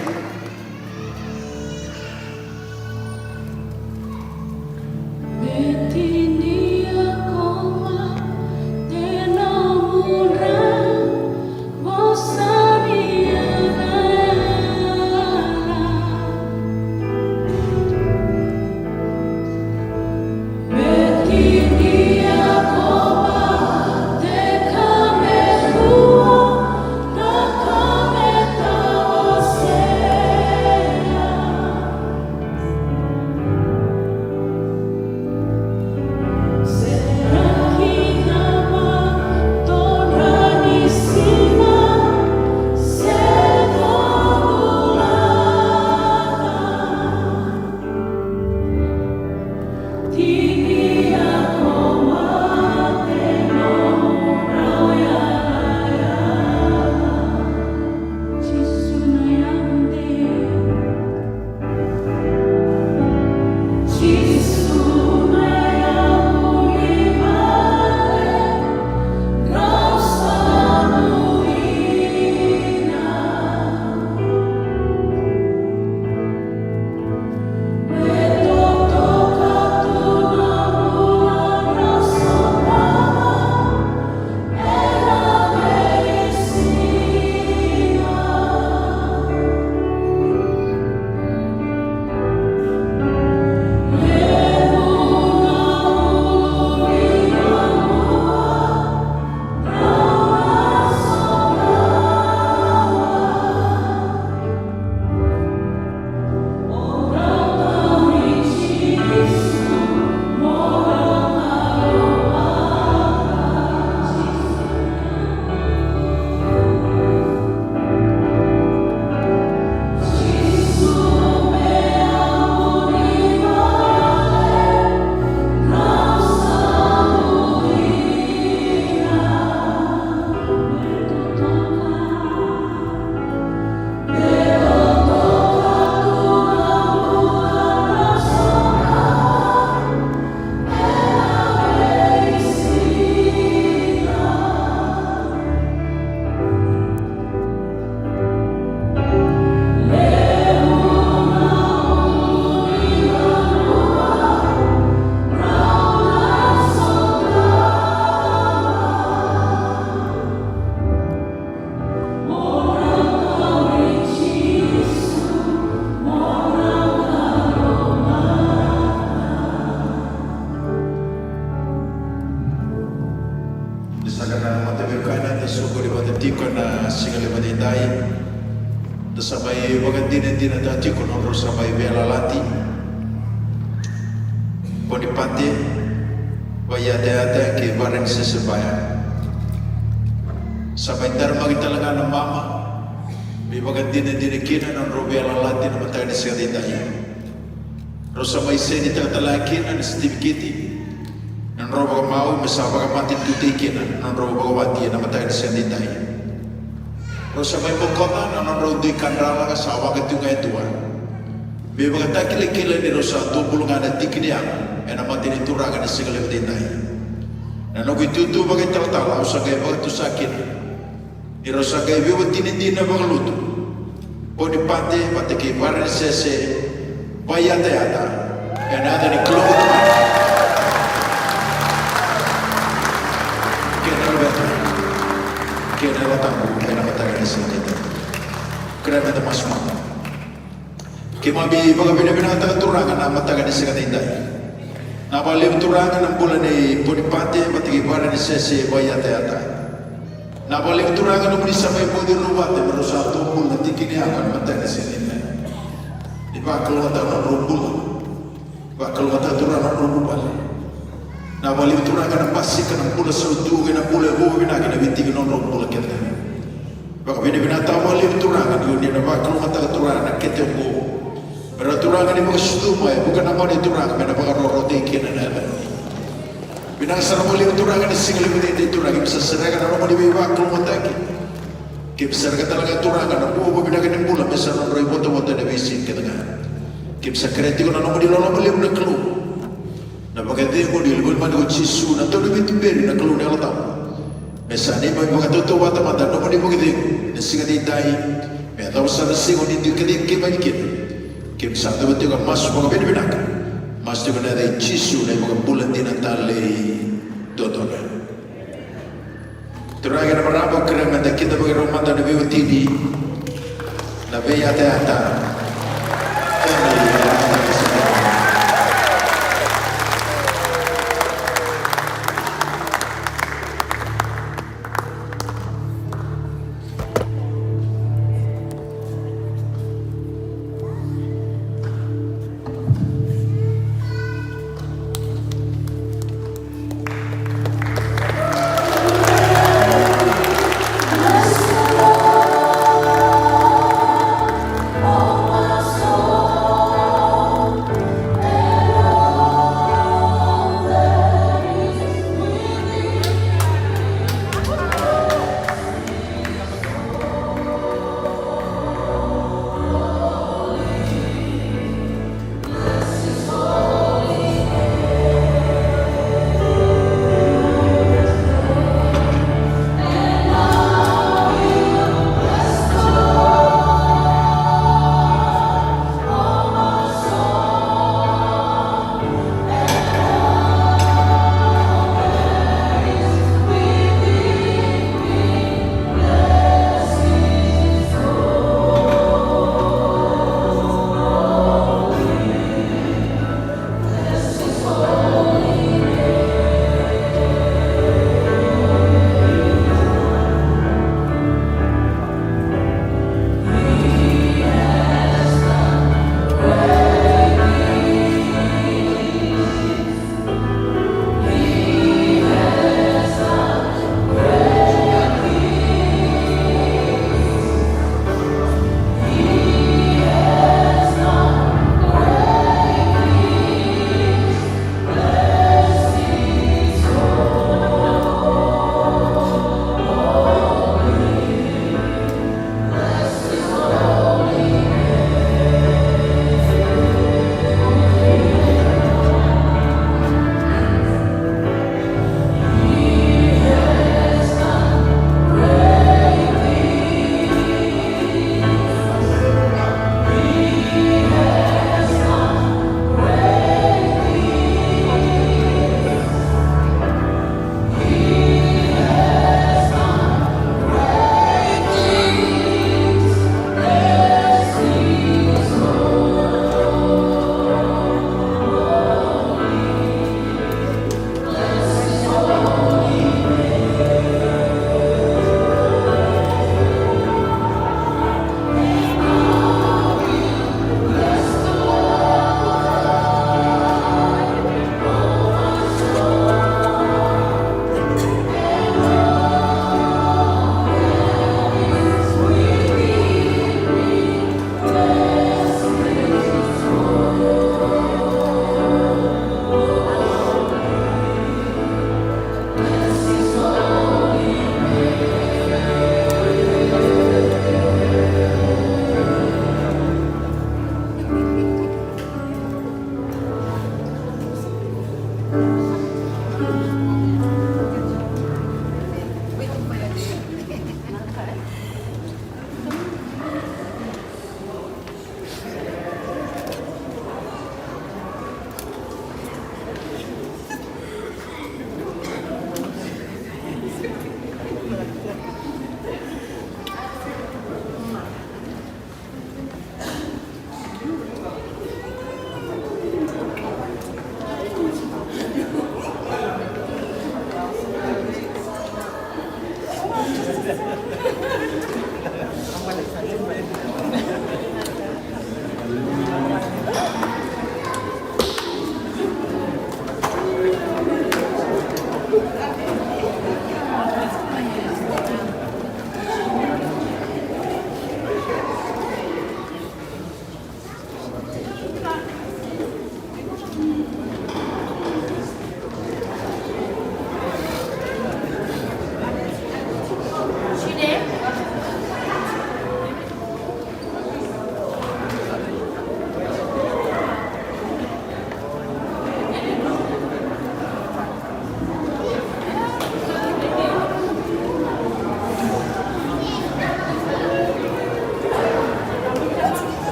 Ni sa ka na mata vei koya na da soqoni vata tiko na siga levu edaidai. Da sa mai vakadinadinataka tiko na nodrau sa mai veiyalayalati. Ponipate, Vaiyatayata kei Varanisese Baya. Sa mai daramaki tale ga na mama me vakadinadina kina na nodrau veiyalayalati na mataka ni siga edaidai. Rau sa mai sainitaka tale ga kina na sitiviketi na nodrau vakamau me sa vakamatetutaki kina na nodrau vakawati ena mataka ni siga edaidai. Rau sa mai bokoca na nodrau dui kadrala ka sa waka tiko ga e dua. Me ivakatakilakila ni rau sa dua bula ga na tiki ni yago ena mata ni Turaga ena siga levu edaidai. Na noqu itutu vakaitalatala au sa qai vakatusa kina ni rau sa qai veiwatini dina vakalotu Ponipate vata kei Varanisese Vaiyatayata ena yaca ni Kalou Tamana kei na Luvena kei na Yalo Tabu ena mataka ni siga edaidai. Kerea meda masu mada. Keimami vakavinavinakataka Turaga na mataka ni siga edaidai. Na vakalevu Turaga na bula nei Ponipate vata kei Varanisese Vaiyatayata. Na vakalevu Turaga nomuni sa mai boci rau vata me rau sa tobula na tiki ni yago ena mataka ni siga edaidai. Ni vakalougatataka na nodrau bula. Vakalougatataka Turaga na nodrau vuvale. Na vakalevu Turaga na basika na bula sautu kei na bula e vuqa vinaka ena veitiki ni nodrau bula kece. Vakavinavinakataka vakalevu Turaga ni oni na vakalougatataka Turaga na kete oqo. Me rau Turaga Turaga ni vakasucuma e vuqa na gauna, Turaga, me na vakarorotaki kina na yacamuni. Vinaka sara vakalevu, Turaga, ni siga levu edaidai, Turaga, keimami sa sereka na nomuni veivakalougatataki. Keimami sereka tale ga, Turaga, na vuavu vinaka ni bula me sa nodrau ivotavota ena veisiga kece ga. Keimami sa kerea tiko na nomuni loloma levu na Kalou, na vakacegu ni Luvena ko Jisu, na Dauniveituberi, na Kalou na Yalo Tabu, me sa neimami vakatautauvata mada na nomuni vakacegu ena siga edaidai, me yacova sara na siga o ni dui kacivi keimami kina. Keimami sa cavuta tiko na masu vakavinavinaka, masu tiko ena yaca i Jisu na iVakabula dina talei dodonu. Turaga kei na marama, au kerea meda kidavaki rau mada na veiwatini, na veiyatayata.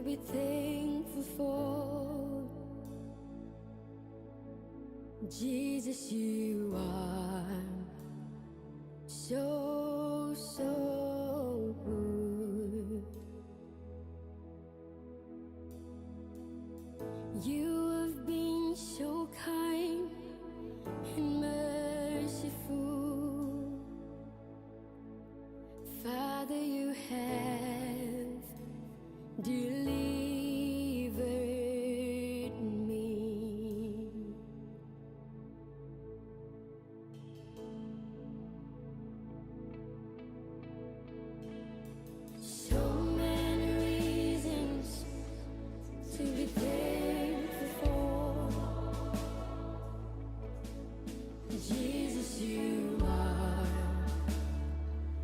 Be thankful for. Jesus, you are so, so good. You have been so kind and merciful. Father, you have delivered me. So many reasons to be thankful for. Jesus, you are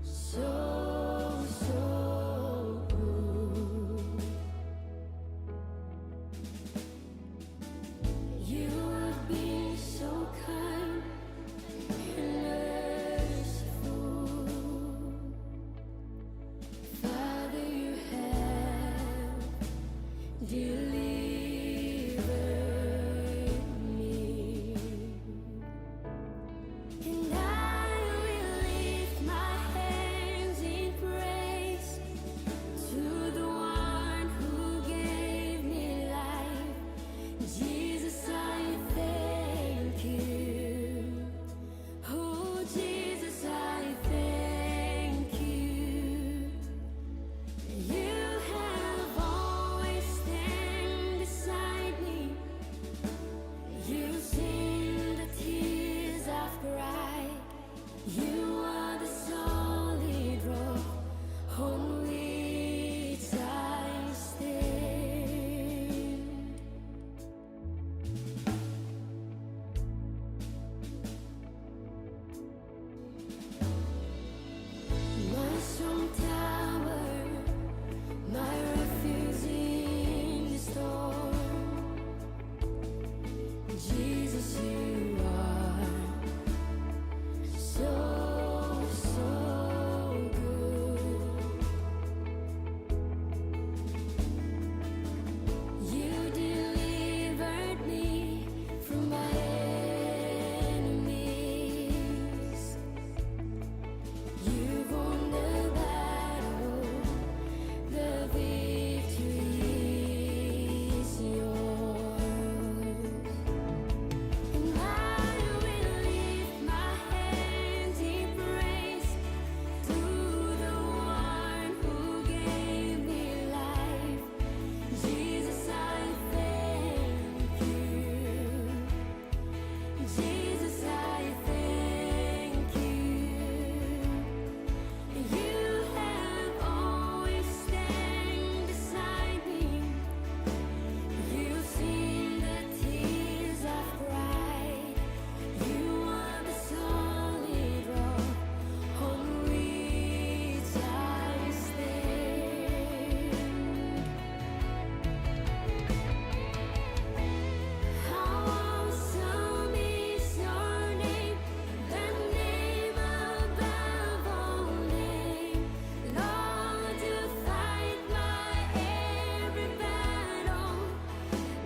so, so good. You have been so kind and merciful. Father, you have delivered me. And I will lift my hands in praise to the one who gave me life. Jesus, I thank you. Oh, Jesus, I thank you. You have always stand beside me. You've seen the tears I've cried. You are the solid rock on which I stand. My strong tower, my refuge in the storm. Jesus, you are so, so good. You delivered me from my enemies. You've won the battle, the victory is yours. And I will lift my hands in praise to the one who gave me life. Jesus, I thank you. Jesus, I thank you. You have always stand beside me. You've seen the tears I've cried. You are the solid rock on which I stand. How awesome is your name, the name above all names. Lord, you fight my every battle.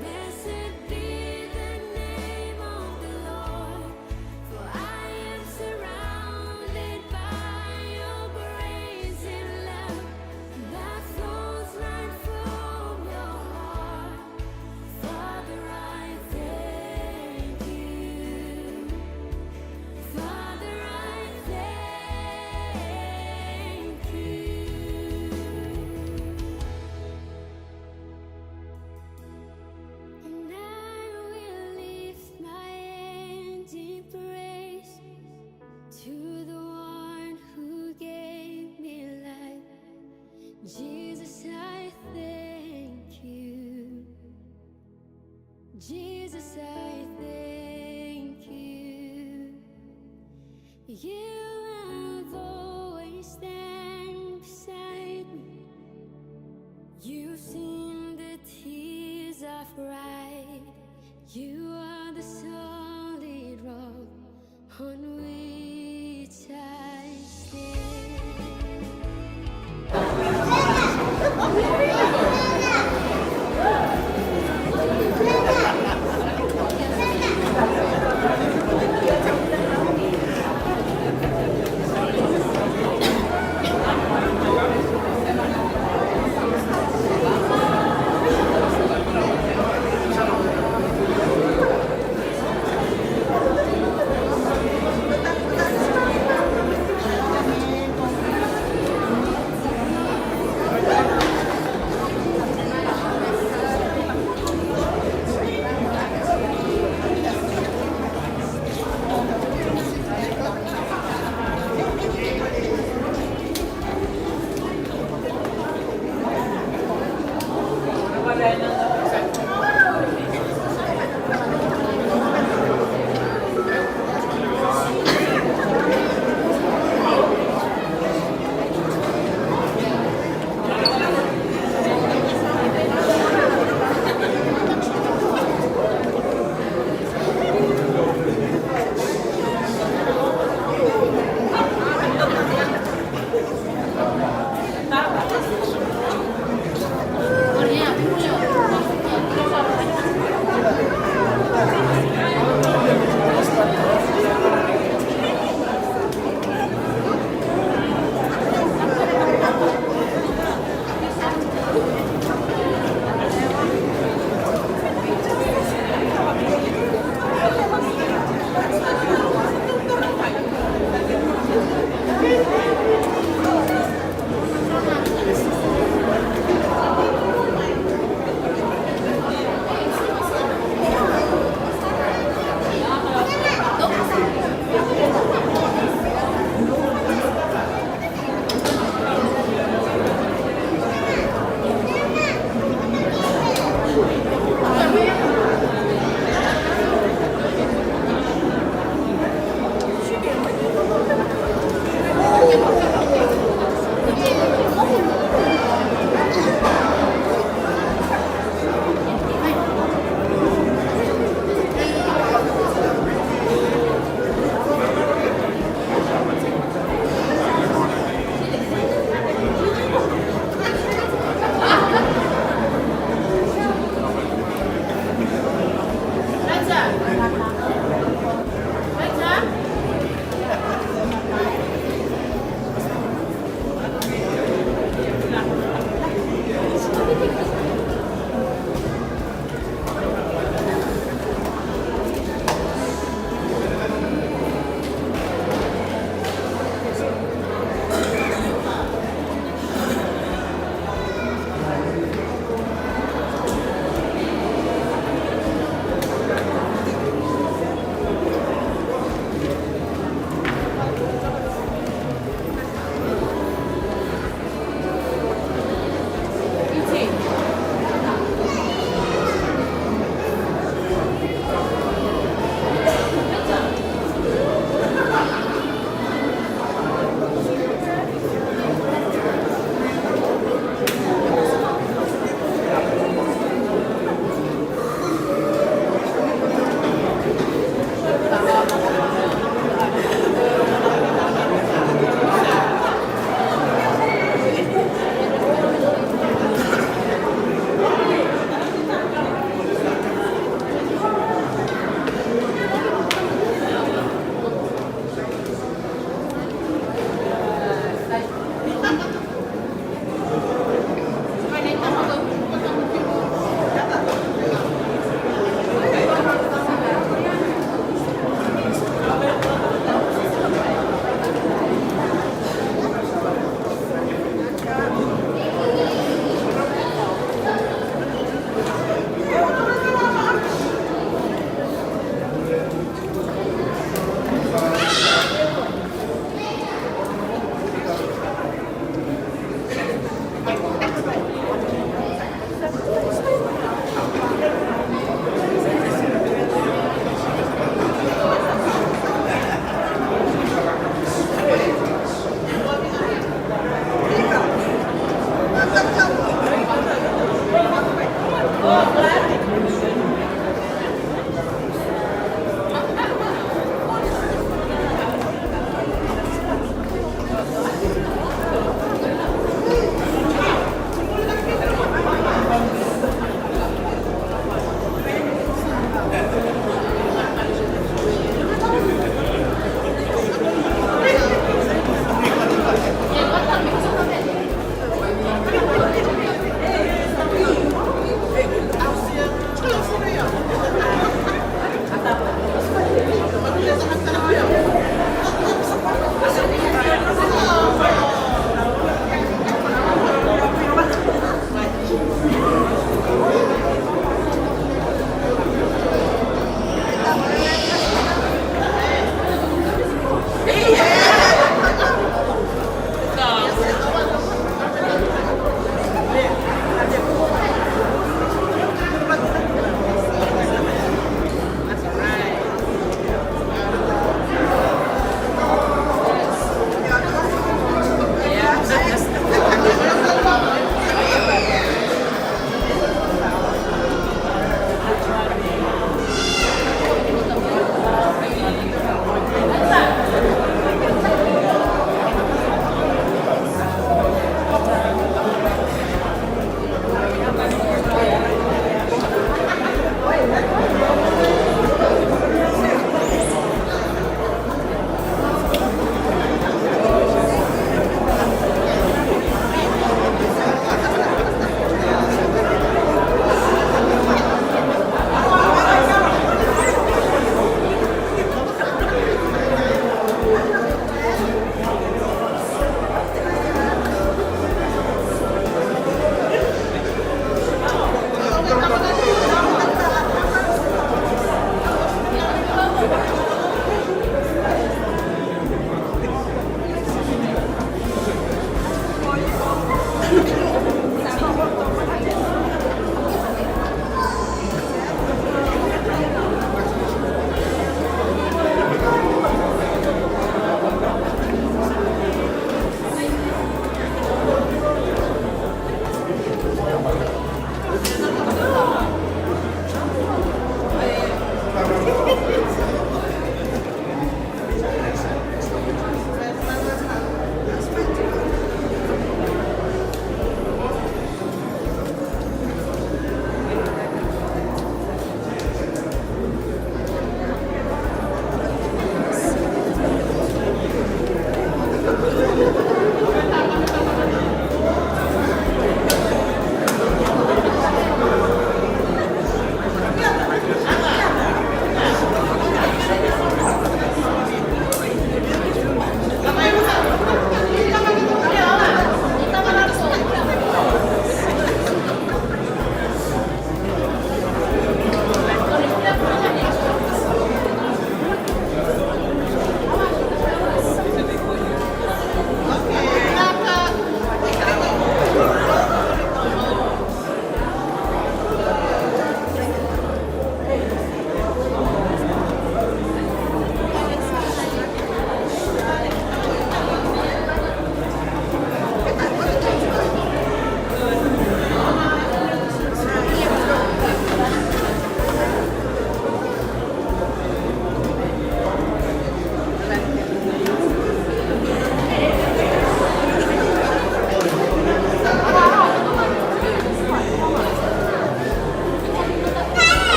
Blessed be the name of the Lord, for I am surrounded by your grace and love that flows right from your heart. Father, I thank you. Father, I thank you. And I will lift my hands in praise to the one who gave me life. Jesus, I thank you. Jesus, I thank you. You have always stand beside me. You've seen the tears I've cried. You are the solid rock on which I stand.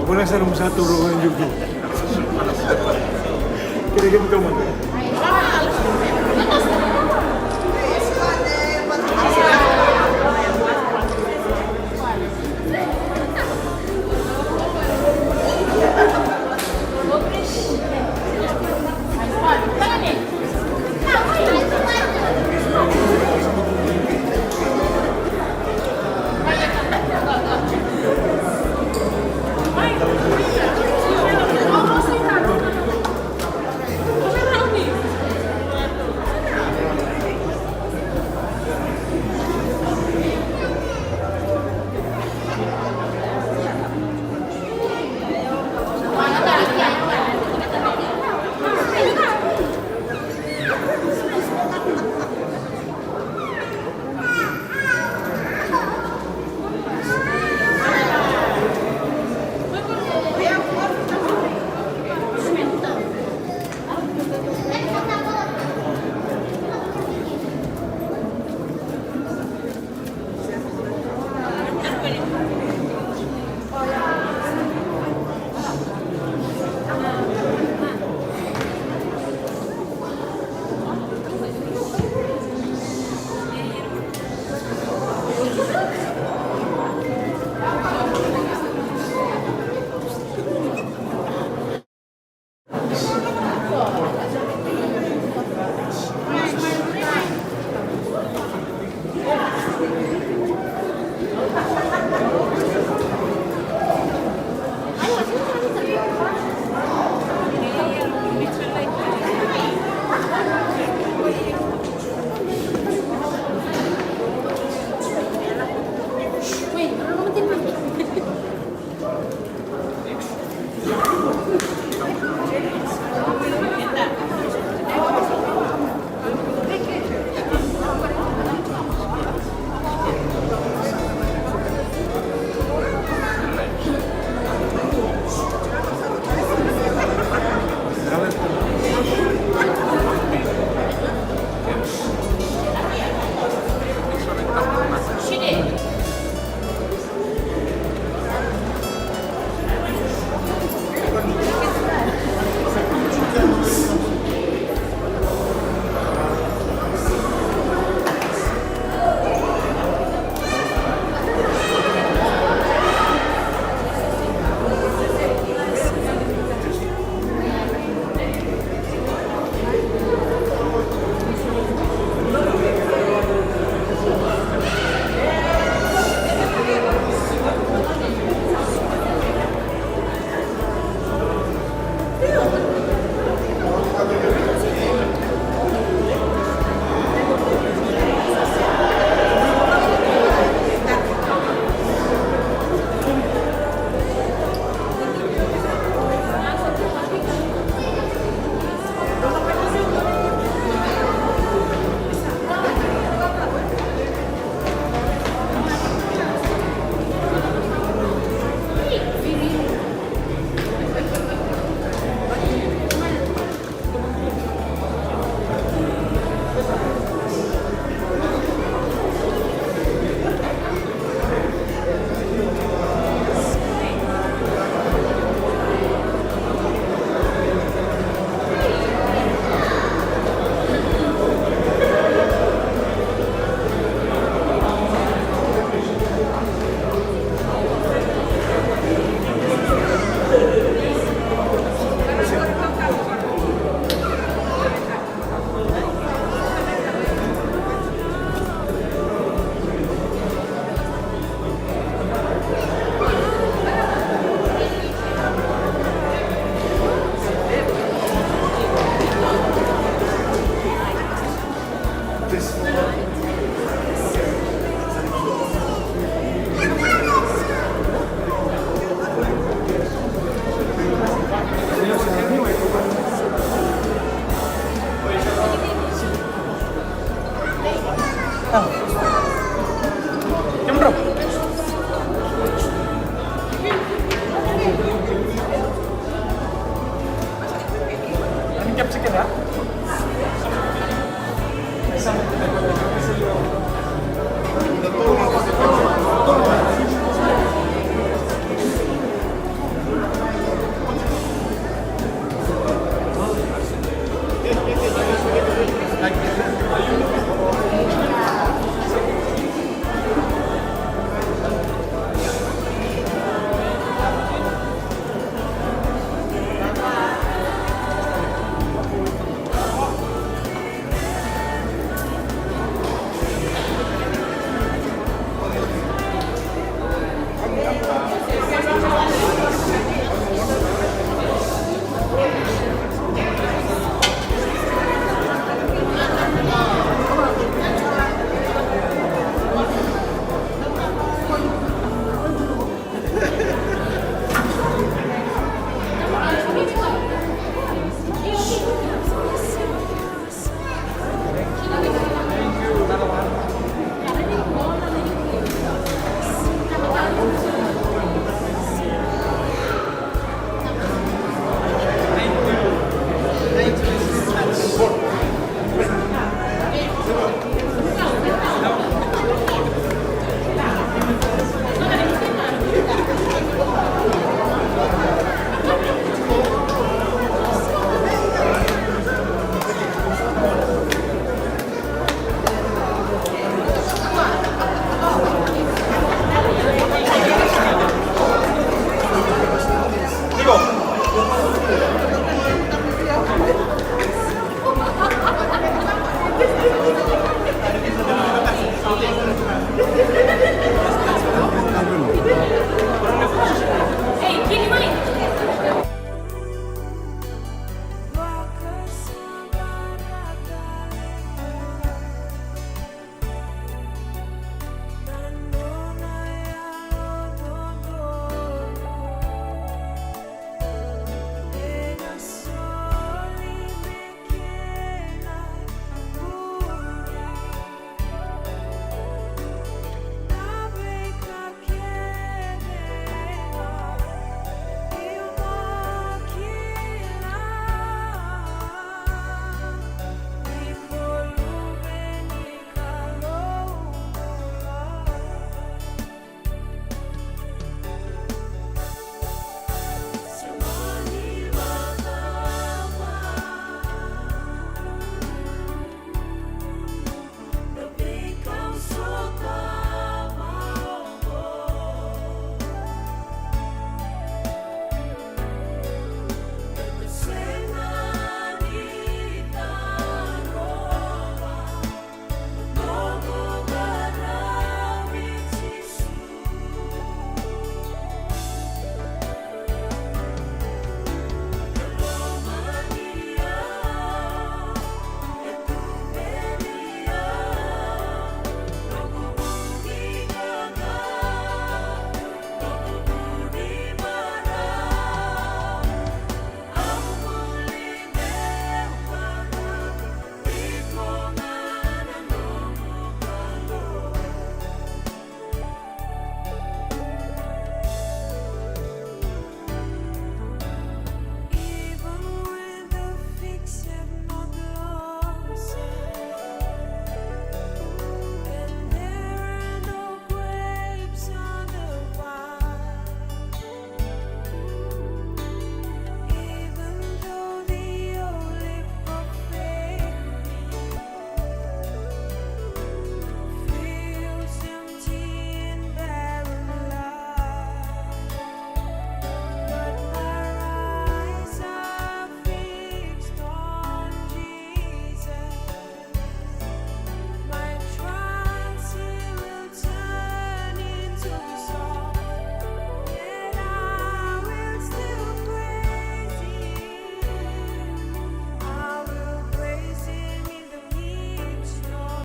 Agora sa na musa toro na juju. Kere ke buka mana.